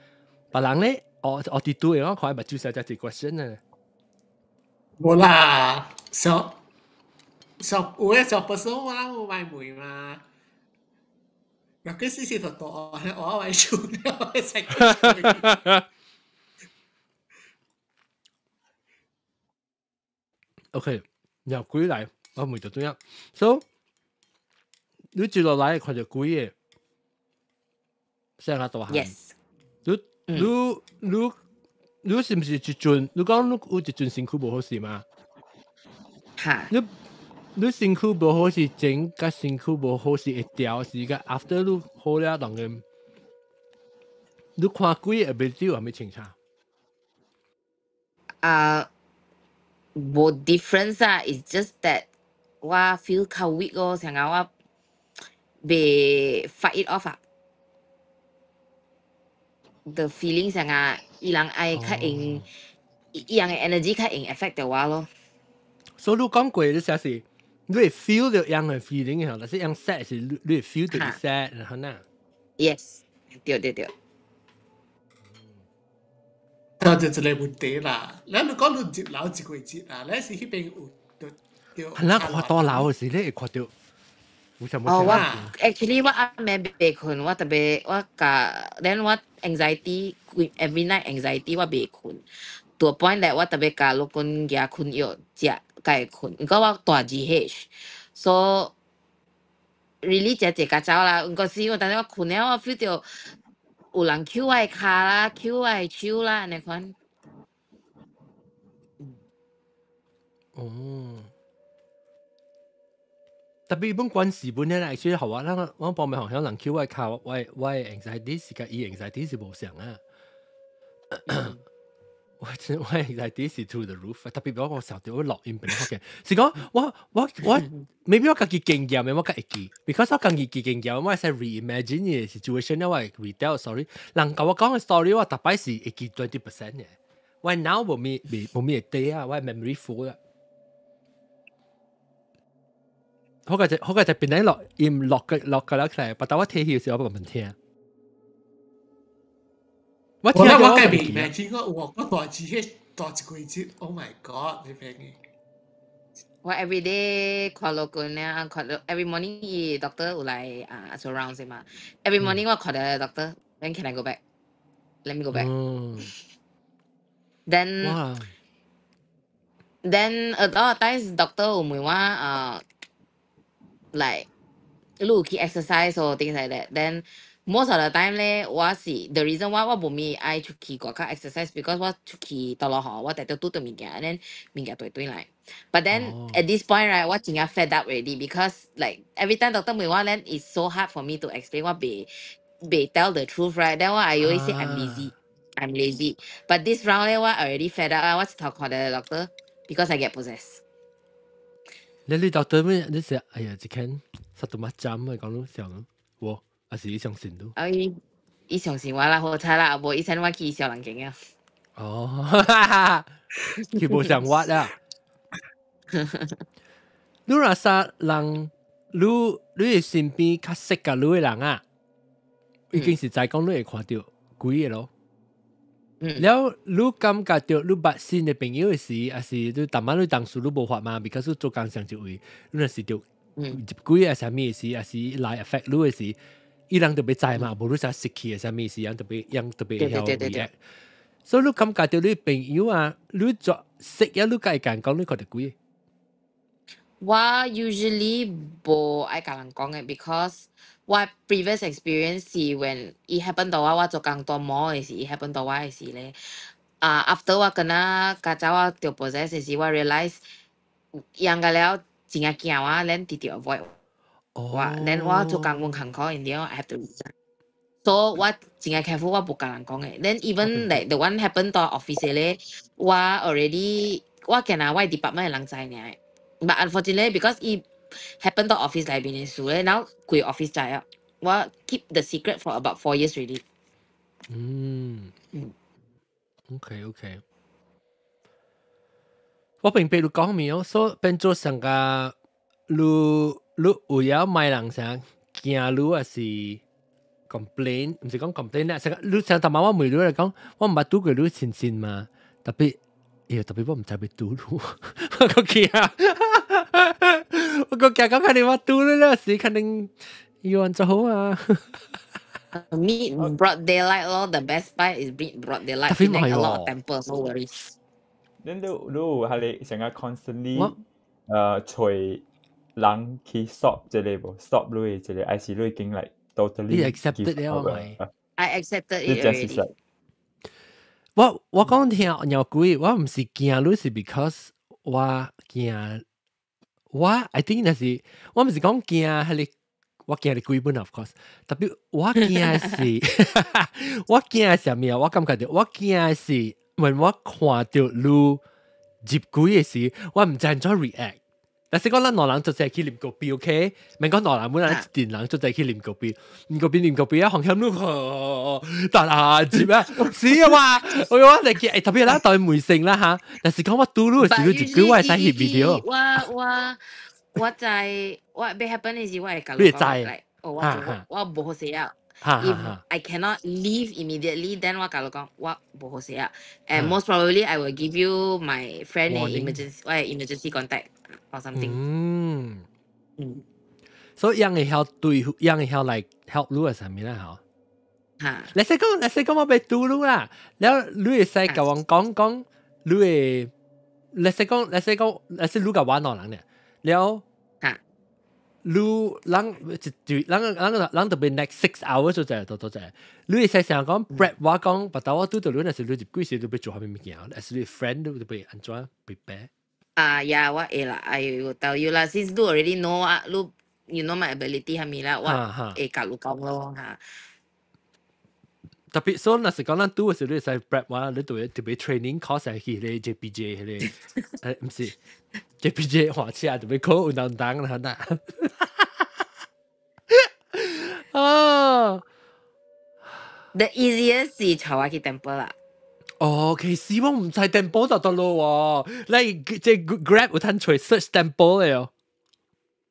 別人咧，我佇對我看目睭細只一 question 啊。無啦，小小有的小person我人有買問嘛。若佢時時就大我我厝了，會使。 OK，鳥鬼來。我問就對啊，所以你接落來看著鬼个，細較大漢。 Yes。你是毋是一陣？你講你有一陣身軀無好勢嗎？哈。你身軀無好勢前，佮身軀無好勢會調時間，after 你好了當然，你看鬼會袂有啥物清楚？啊，無 difference 啊，it's just that 我 feel 較 weak 咯，成日我袂 fight it off 啊。The feeling 成日伊人愛較用，伊人的 energy 較用 affect 到我咯。所以你講過，你寫是你會 feel 到樣的 feeling 嚇，但是樣 sad 是你會 feel 到 sad，然後呢？Yes，對對對。就就一個問題啦。咱你講你入樓一個月啦，咱是彼邊有對對。係啦，看大樓時，你會看到。哦，我 actually 我暗暝袂睏，我特別我共，then 我 anxiety every night anxiety 我袂睏，to a point that 我特別共老公舉困藥食，才會睏。毋過我住 GH，so really 誠濟較走啦。毋過是我當時我睏了，我 feel 到有人抾我的跤啦，抾我的手啦，按呢款。哦。特別本關事本咧，actually 好啊，咱我幫忙行人抾我的跤，我 anxiety 是佮伊 anxiety 是無相啊。我 anxiety 是 through the roof，特別我想著我錄音變好嘅，是講我 maybe 我家己經驗的我較會記，because 我家己經驗，我會使 reimagine 的 situation，我會 retell story。人共我講的 story，我逐擺是會記20% 的。我腦無咩無咩會底啊，我 memory full 啦。好個就好個就變咗落，伊唔落嘅落嘅了起來，不但我聽起時我不敢聽。我聽我改變咩？這個我大字迄大一季節，Oh my God！你聽嘅。我 every day 看老公咧，看到 every morning 伊 doctor 有來啊做 round 嘛。Every morning 我看到 doctor，when can I go back？Let me go back。Then then a lot of times doctor 有問我啊，like 你有去 exercise or things like that。Then most of the time 咧，我是 the reason why 我無咪愛出去外口 exercise because 我出去倒落雨，我特別拄著物件，then 物件對對來。But then at this point right，我真正 fed up already because like every time doctor 問我 then it's so hard for me to explain 我袂袂 tell the truth right。Then 我 I always say I'm lazy。I'm lazy. But this round 咧，我 already fed up 啦，我一頭看到 doctor because I get possessed。你 doctor 咩？你是哎呀，一間實到乜針啊？講到想我，還是你相信都？啊，伊伊相信我啦，好彩啦，無以前我去小人間啊。哦，佢無想我啊。你若啥人，你你身邊較識甲你的人啊，已經是在講你會看到鬼的咯。了，你感覺到你捌新的朋友的時，還是你逐擺你當時你無法嘛？because 你做工上一位，你若是著入鬼啊啥物的時，還是來 affect 你的時，伊人就欲知嘛，無你啥失去的啥物時，人特別人特別曉 react。所以你感覺到你朋友啊，你做識啊，你共伊講你看著鬼。我 usually 無愛共人講的，because 我 previous experience 是 when 伊 happen 到我，我做工大毛的時，伊 happen 到我的時咧，啊，after 我敢若家走我著 possess 的時，我 realize 樣個了真正驚我，then 直直 avoid 我，then 我做工阮艱苦，in the end I have to resign。So 我真正 careful，我無共人講的。Then even like the one happen 到 office 的咧，我 already 我見啊我 department 的人知爾。But unfortunately because 伊 happen 到 office 內面的事咧，然後規 office 知啊。我 keep the secret for about 4 years already。OK OK。我明白你講咩哦，所以變做上個你你有影買人啥驚你還是 complain，毋是講 complain 啦，成個你上頭媽我問你來講，我毋捌拄過你親身嘛，特別，哎特別我毋知欲拄你，我個驚，我個驚講肯定我拄你了時，肯定要按做好啊。 Meet broad daylight 咯，the best part is meet broad daylight. 特別唔係 A lot of temple, no worries. 你你你有係你成日 constantly 揣人去 stop 這個無？stop 你這個，還是你已經 like totally 你 accepted 了咪？I accepted it already. 我講聽鳥鬼，我毋是驚你，是 because 我驚我 I think 那是我毋是講驚係你。我驚你鬼本 of course，特別我驚是，我驚係啥物啊？我感覺到我驚是，when 我看到你入鬼的時，我毋知按怎 react。但是講咱兩人做齊去啉咖啡，OK？免講兩人，本來一陣人做齊去啉咖啡，啉咖啡啉咖啡啊，紅險你但啊接啊，是啊嘛？我我嚟去，特別咱當梅性啦嚇。但是講我拄你的時，你入鬼我會使翕 video。我在我欲 happen 的時，我會共你會知 like 哦，我我無好勢啊。If I cannot leave immediately, then 我共你講我無好勢啊。And most probably I will give you my friend emergency 我 emergency contact or something。嗯。所以樣會曉對，樣會曉來 help 你啊，啥物啦吼？嚇！你使講，你使講我欲拄你啦，了你會使共我講講，你會，你使講，你使講，你使你共我兩人咧，了。你人一對人人人特別 next 6 hours 就在都都在，你會使想講 prep 我講，不但我拄到你若是你入鬼時，你欲做啥物物件？還是你 friend 你欲按怎 prepare？啊呀，我會啦，I will tell you 啦，since you already know 啊，你 you know my ability 係咪啦？我會共你講咯嚇。特別所以若是講咱拄的時，你會使 prep 我，你對特別 training course 係去咧 JPJ 迄個，毋是 JPJ 滑車特別考有當當啦，嗱。啊！The easiest 是帶我去 temple 啦。哦，其實我毋知 temple 就得咯喎，你即 Grab 有通揣 search temple 的哦。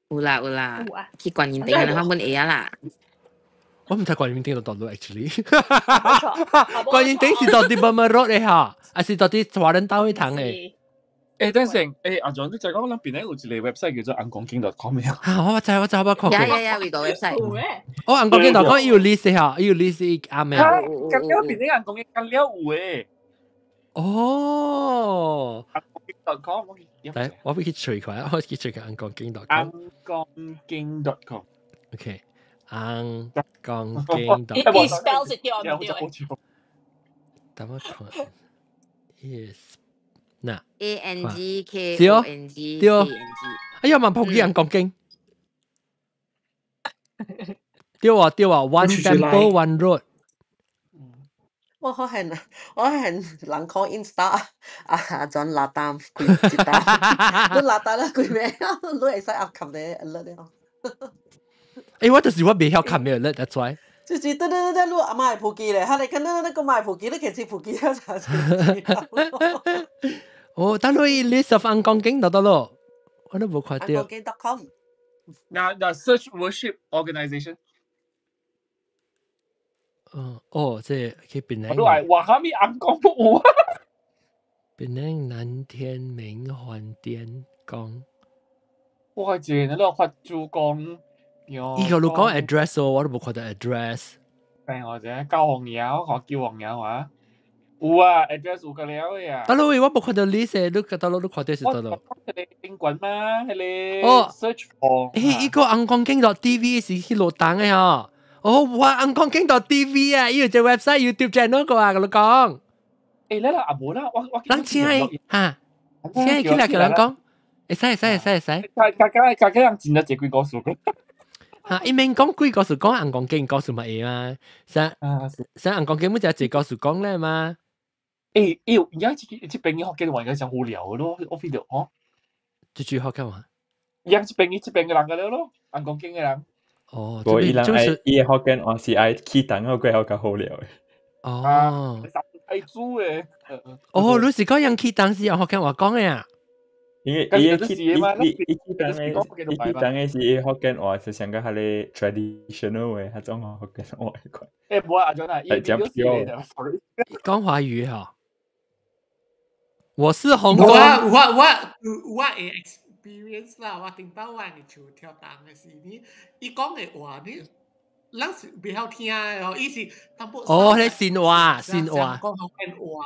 有啦有啦，去觀音頂嘅，我本會啊啦。我唔知觀音頂到佗落 actually。觀音頂是到佇 Burma Road 的哈，還是到佇華人道會堂的？欸，等陣，欸，阿 John，你就講咱邊咧有一個 website 叫做紅光景 .com 呀？啊，我知我知我看過。呀呀呀，有個 website。哦，紅光景 .com 有 list 哈，有 list 啱咩？咁了邊咧紅光景咁了有誒。哦。紅光景 .com，來，我欲去揣看，我去揣看紅光景 .com。紅光景 .com。 OK，紅光景 .com。伊 spell 是對毋對？等我看。Yes。嗱，A N G K O N G 對，哎呀，嘛撲去紅光景。對啊對啊，One Temple One Road。我發現我發現人講 Insta 啊，轉垃圾幾一單，你垃圾了幾咩？你會使壓撳咧 alert 了。欸，我就是我袂曉撳咩 alert，that's why。就是對對對對，你阿媽會普及咧，他哋看那那個買普及，你其實普及了就。哦，但你 list of 紅光景就得咯，我都無看到。紅光景 .com。嗱嗱，search worship organization。哦哦，這去檳城。我話話蝦米紅光有啊？檳城南天明飯店講。我係見你都發珠江。伊個你講 address 哦，我都無看到 address。誒，或者九黃窯，我叫黃窯啊。有啊，address 有個了嘅啊。大佬，我無看到 list，你大佬你看到是佗落？我迄個賓館嘛，彼個哦，search for。欸，伊個紅光景 .tv 是去落檔的吼。哦，哇，紅光景 .tv 啊，伊有隻 website YouTube channel 個啊，佮你講。欸，你啦阿無啦，我我。人請伊哈，請伊起來共人講，會使會使會使會使。家家家家家人真係這幾個數。哈，伊免講幾個事，講紅光景故事嘛會嘛，啥啥紅光景每隻一個故事講咧嘛。欸欸，而家這這邊福建話應該真無聊咯，我 feel 到吼。這句福建話。而家這邊這邊嘅人個了咯，紅光景嘅人。哦，無伊人愛伊的福建話是愛起檔好過好較好料的。哦。愛煮的。哦，你是講人起檔是用福建話講的啊？因為伊起伊伊伊起檔的，伊起檔的是伊福建話，就像個彼个 traditional 的彼種福建話款。欸，無啊，阿 John 啊，伊講 sorry。講華語哈。我是紅我我我我會 experience 啦，我頂擺我嘅厝跳檔的時，你伊講的話你，咱是袂曉聽的哦，伊是淡薄。哦，彼新話新話。講福建話。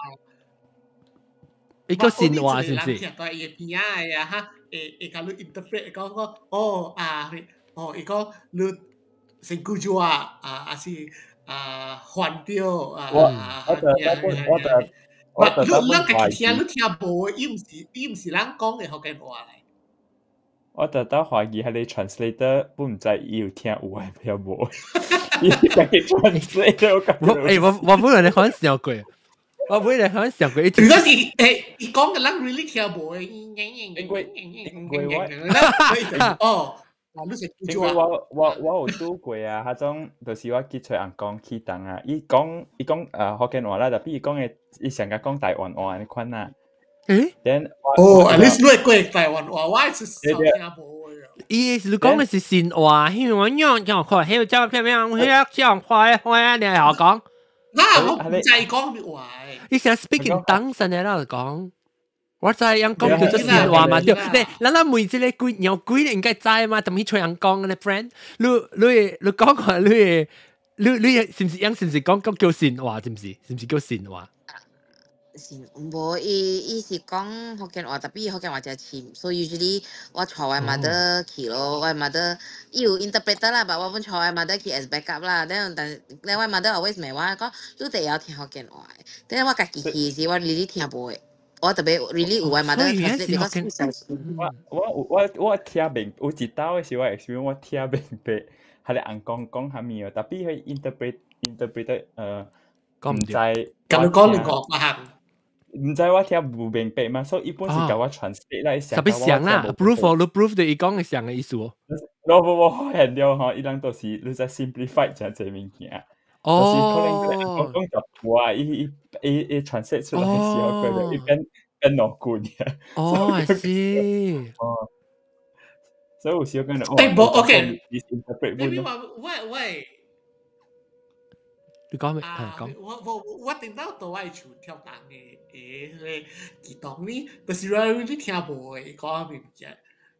伊個新話是毋是？聽到伊邊仔的啊，哈，會會共你 interpret 講講，哦啊，哦，伊講你身軀就啊，啊，還是啊，還掉啊，我我就我就我就你咱家己聽，你聽無？伊毋是伊毋是咱講的福建話來。我特登懷疑彼个 translator 本毋知伊有聽有還是無。伊家己 translate 我感覺。我欸我我本來咧想過。我本來可想過，如果是欸，伊講的咱 really 聽無的，因為因為我哦，你是因為我我我有拄過啊，彼種就是我去揣翁公去當啊，伊講伊講福建話啦，但伊講的伊上較講台灣話按呢款啊。欸？ Then 哦，at least 你會過台灣話，我是少聽無的。伊是講的是新話，因為我樣樣看，還有叫咩咩，我講快快，你還講？那我毋知講咩話。伊成 speak in tongues 呢啦講，我知人講叫做新話嘛，對。你咱咱問這個鬼鳥鬼，應該知嘛？怎麼去揣人講呢？friend，你你你講看，你你你是毋是人是毋是講講叫新話？是毋是？是毋是叫新話？是無伊伊是講福建話，tapi 福建話誠深，所以 usually 我帶我 mother 去咯，我 mother 伊有 interpreter 啦，但我本帶我 mother 去 as backup 啦。then 但咧我 mother always 問我講，你會曉聽福建話？then 我家己去時，我 really 聽無的，我特別 really 有我 mother translate because 我我我我聽明，有一道的是我 experience，我聽明白，彼个翁公講啥物哦，tapi 彼 interpret interpret 講毋知。共你講兩個行。毋知我聽無明白嘛，所以伊本是共我 translate 啦，特別像啦，proof 你 proof 就伊講的像的意思哦。無無無，發現了吼，伊人都是你知 simplify 誠濟物件。就是可能講講十話，伊伊伊伊 translate 出來的時候，佢就伊變變兩句爾。哦，I see。哦，所以有時我感覺，欸，無 OK， misinterpret 你話喂喂，你講咩？啊，講。我頂到倒愛厝跳動的誒，彼個機動呢，就是你聽無的講物件，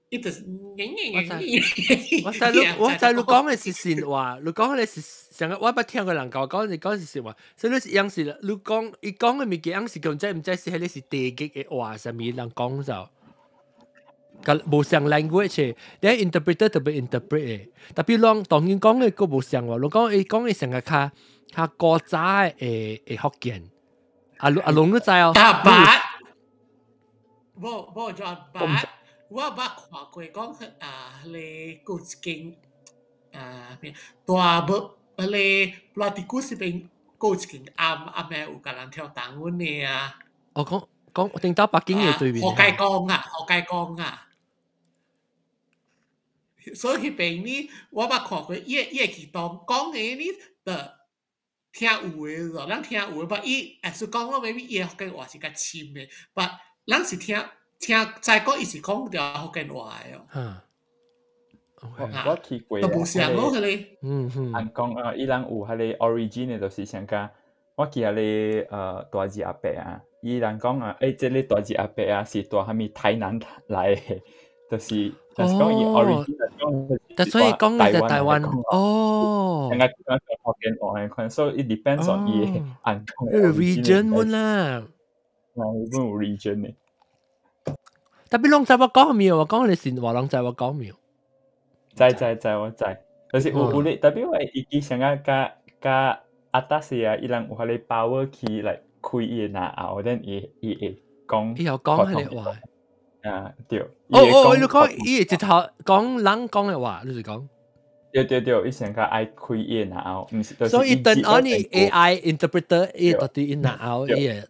伊就是我知你我知你講的是實話，你講的是上個我捌聽過人講講是講是實話，所以你是樣是你講伊講的物件，樣是講知毋知是彼個是地獄的話，啥物人講就。個無相 language，你 interpreter 特別 interpret 的，特別攏當然講的閣無相話，你講伊講的成個較較古早的的福建，阿阿龍你知哦？啊，捌，無無就捌，我捌看過講啊，彼個閣一間啊咩大無，彼個布拉迪古這邊閣一間暗暗暝有共人跳動阮的啊。哦，講講頂到北京的對面。何解講啊？何解講啊？所以彼邊呢，我捌看過，伊伊會去當講的呢，就聽有的咯，咱聽有的，but 伊會使講咯，maybe 伊的福建話是較深的，but 咱是聽聽知講伊是講著福建話的哦。哈，我去過都無相咯，彼個。按講啊，伊人有彼個 origin 的，就是像講，我記彼個大字阿伯啊，伊人講啊，欸，這個大字阿伯啊是蹛啥物台南來的，就是就是講伊 origin 講，但所以講的是台灣哦，應該講福建話的款，所以 it depends on 伊的按講 region 們啦，啊，本有 region 的。特別攏知我講沒有？我講的是話攏知我講沒有？知知知，我知，就是有有咧，特別我會記上個佮佮阿達時啊，伊人有彼個 power 去來開伊的耳喉，then 伊伊會講，伊有講彼個話。啊，對。哦哦，你講伊會直頭講人講的話，你是講？對對對，伊上較愛開伊的耳喉，毋是。所以等on AI interpreter，伊到底伊耳喉，伊會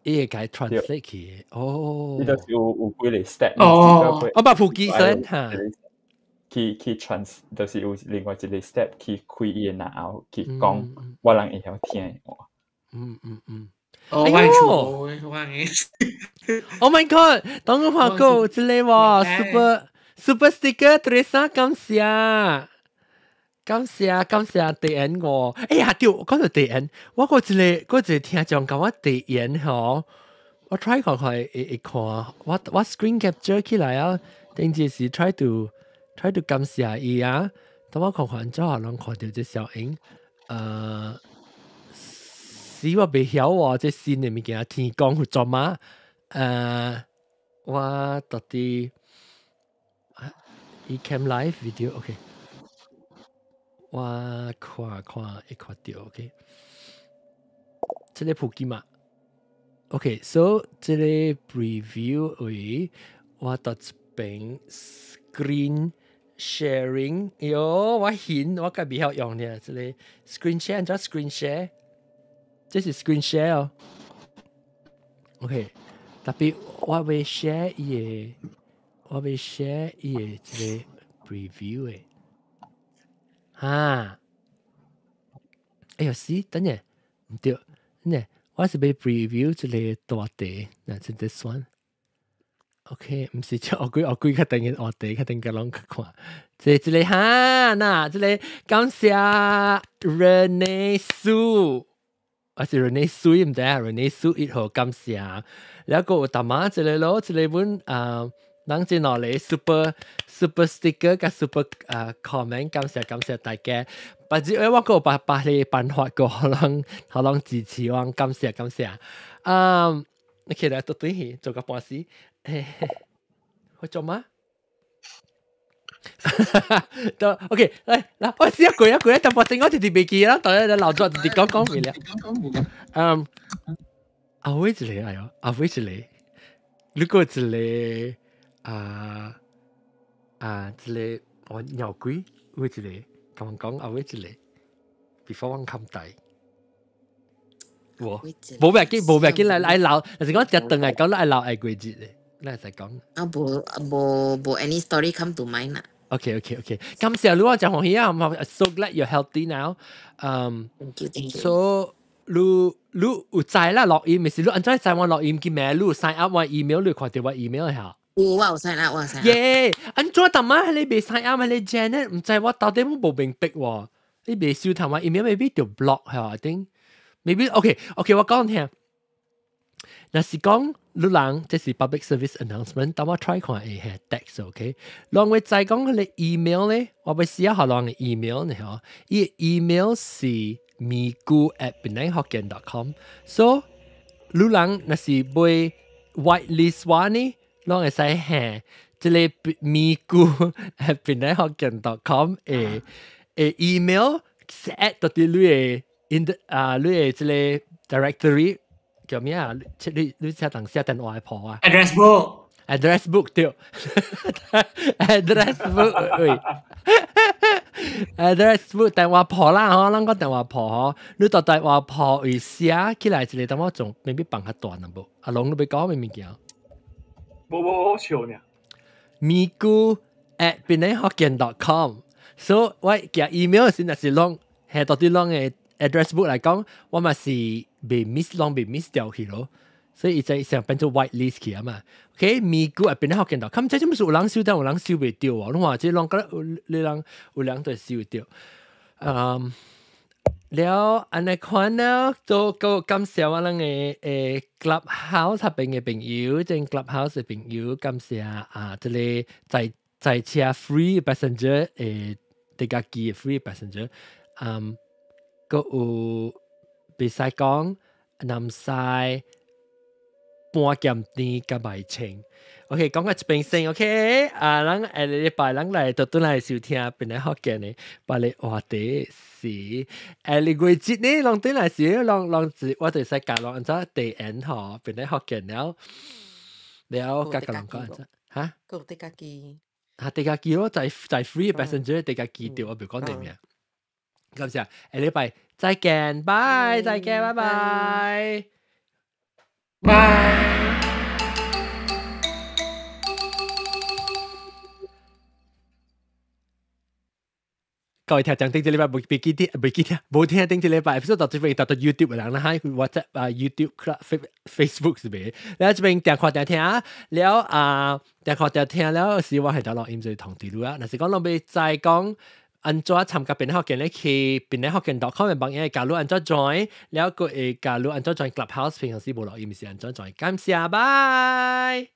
伊會共 translate 去。哦。伊就是有有幾個 step。哦。我捌普及先哈。去去 trans，就是有另外一個 step 去開伊的耳喉去講，我人會曉聽的話。哦，我厝 Oh my god！當我看過這個喎，super super sticker Teresa 感謝，感謝感謝地恩我。哎呀，對，講到地恩，我個一個個一個聽眾共我地恩吼，我 try 看看會會看，我我 screen capture 起來啊，頂一時 try to 感謝伊啊，等我看看怎下攏看著這小影，死我袂曉喎，這新的物件天光去做嘛？我到底 Ecamm Live video，OK，我看看會看著，OK，這個普及嘛，OK，so 這個 preview 位，我到這邊 screen sharing，喲，我顯我家袂曉用呢，這個 screen share，怎 screen share？這是 screen share 哦，OK，特別我會 share 伊個，我會 share 伊個這個 preview 的，哈，哎呦死，等下，毋對，等下，我是欲 preview 這個大地，那這個算，OK，毋是這學鬼學鬼較等於學地，較等個攏去看，這這個哈，那這個感謝 Rene Su。我是 Rene Su 毋知啊，Rene Su 一號感謝，然後有大媽一個咯，一個本啊，人真落嚟 super super sticker 佮 super 啊 comment，感謝感謝大家。不知我閣有別別個辦法個，予人予人支持我，感謝感謝。啊，你起來倒轉去做個半死，會做嗎？都 OK，來來，我試下過啊過啊，淡薄仔我直直袂記啦，當然老早直直講講完了。嗯，阿威一個哎喲，阿威一個，如果一個啊啊一個我鳥鬼，有一個，共我講阿威一個，before 我冚大。無，無欲緊，無欲緊來來留，就是講食頓來講，愛留愛過日的，咱會使講。啊無無無 any story come to mind 啦。 OK。感謝你，我真歡喜啊！I'm so glad you're healthy now. Thank you, thank you. So 你你有知啦錄音，毋是你按怎知我錄音嘅名？你有 sign up 我 email，你有看著我 email 下。有我有 sign up，我有 sign up。耶！按怎逐擺你未 sign up，你 Janet 毋知我到底我無明白喎。你未收頭嘛？email maybe 就 block 係嘛？定 maybe OK OK，我講聽。若是講你人，這是 public service announcement，等我 try 看會係 text OK。人會再講佢個 email 咧，我欲試下人嘅 email 呢嗬。伊 email 是咪咕@penanghokkien.com，so 你人若是欲 whitelist 我呢，攏會使下這個咪咕@penanghokkien.com 的 email add 到佇你的 in 啊，你的這個 directory 叫咩啊？你寫當寫電話簿啊？address book。 address book 對，address book 喂，address book 電話簿啦嗬，咱講電話簿嗬，你到電話簿位寫起來一個淡薄仲未必放較大淡薄。阿龍你欲講咩物件？無無好笑呢。咪咕@penanghokkien.com，所以我寄 email 時若是攏係到底攏的 address book 來講，我嘛是袂 miss 攏袂 miss 掉去咯。所以伊就成變做 white list 去啊嘛。OK，咪咕@penanghokkien.com，這種是有人收，但有人收袂著哦。你看這攏覺得你人有人都收著。嗯，了按呢款了，都夠感謝我咱的Clubhouse 那邊的朋友，這 Clubhouse 的朋友，感謝啊，這個載載車 free passenger 的家己的 free passenger，嗯，閣有袂使講，南西半鹹甜佮賣清。OK，講到這邊先，OK，啊，咱下禮拜咱來就轉來收聽檳城福建的別个話題是，下個月節呢，攏轉來是，攏攏是我就使教攏按怎地緣吼，檳城福建了了，佮佮人講按怎哈？閣有佇家己。啊，佇家己咯，在在 free passenger 佇家己對，我袂講地名。感謝，下禮拜再見，拜，再見，拜拜，拜。各位聽眾，頂一禮拜無袂記得，袂記得，無聽頂一禮拜，episode 到這邊到到 YouTube 的人啦，哈，WhatsApp 啊，YouTube、Facebook 是袂，了這邊訂看訂聽，了啊，訂看訂聽了，是我係得錄音就同地路啊。若是講攏欲知講按怎參加檳城福建咧，去檳城福建 .com 的網頁加入按怎 join，了閣會加入按怎 join Clubhouse，平常時無錄音是按怎 join。感謝，拜。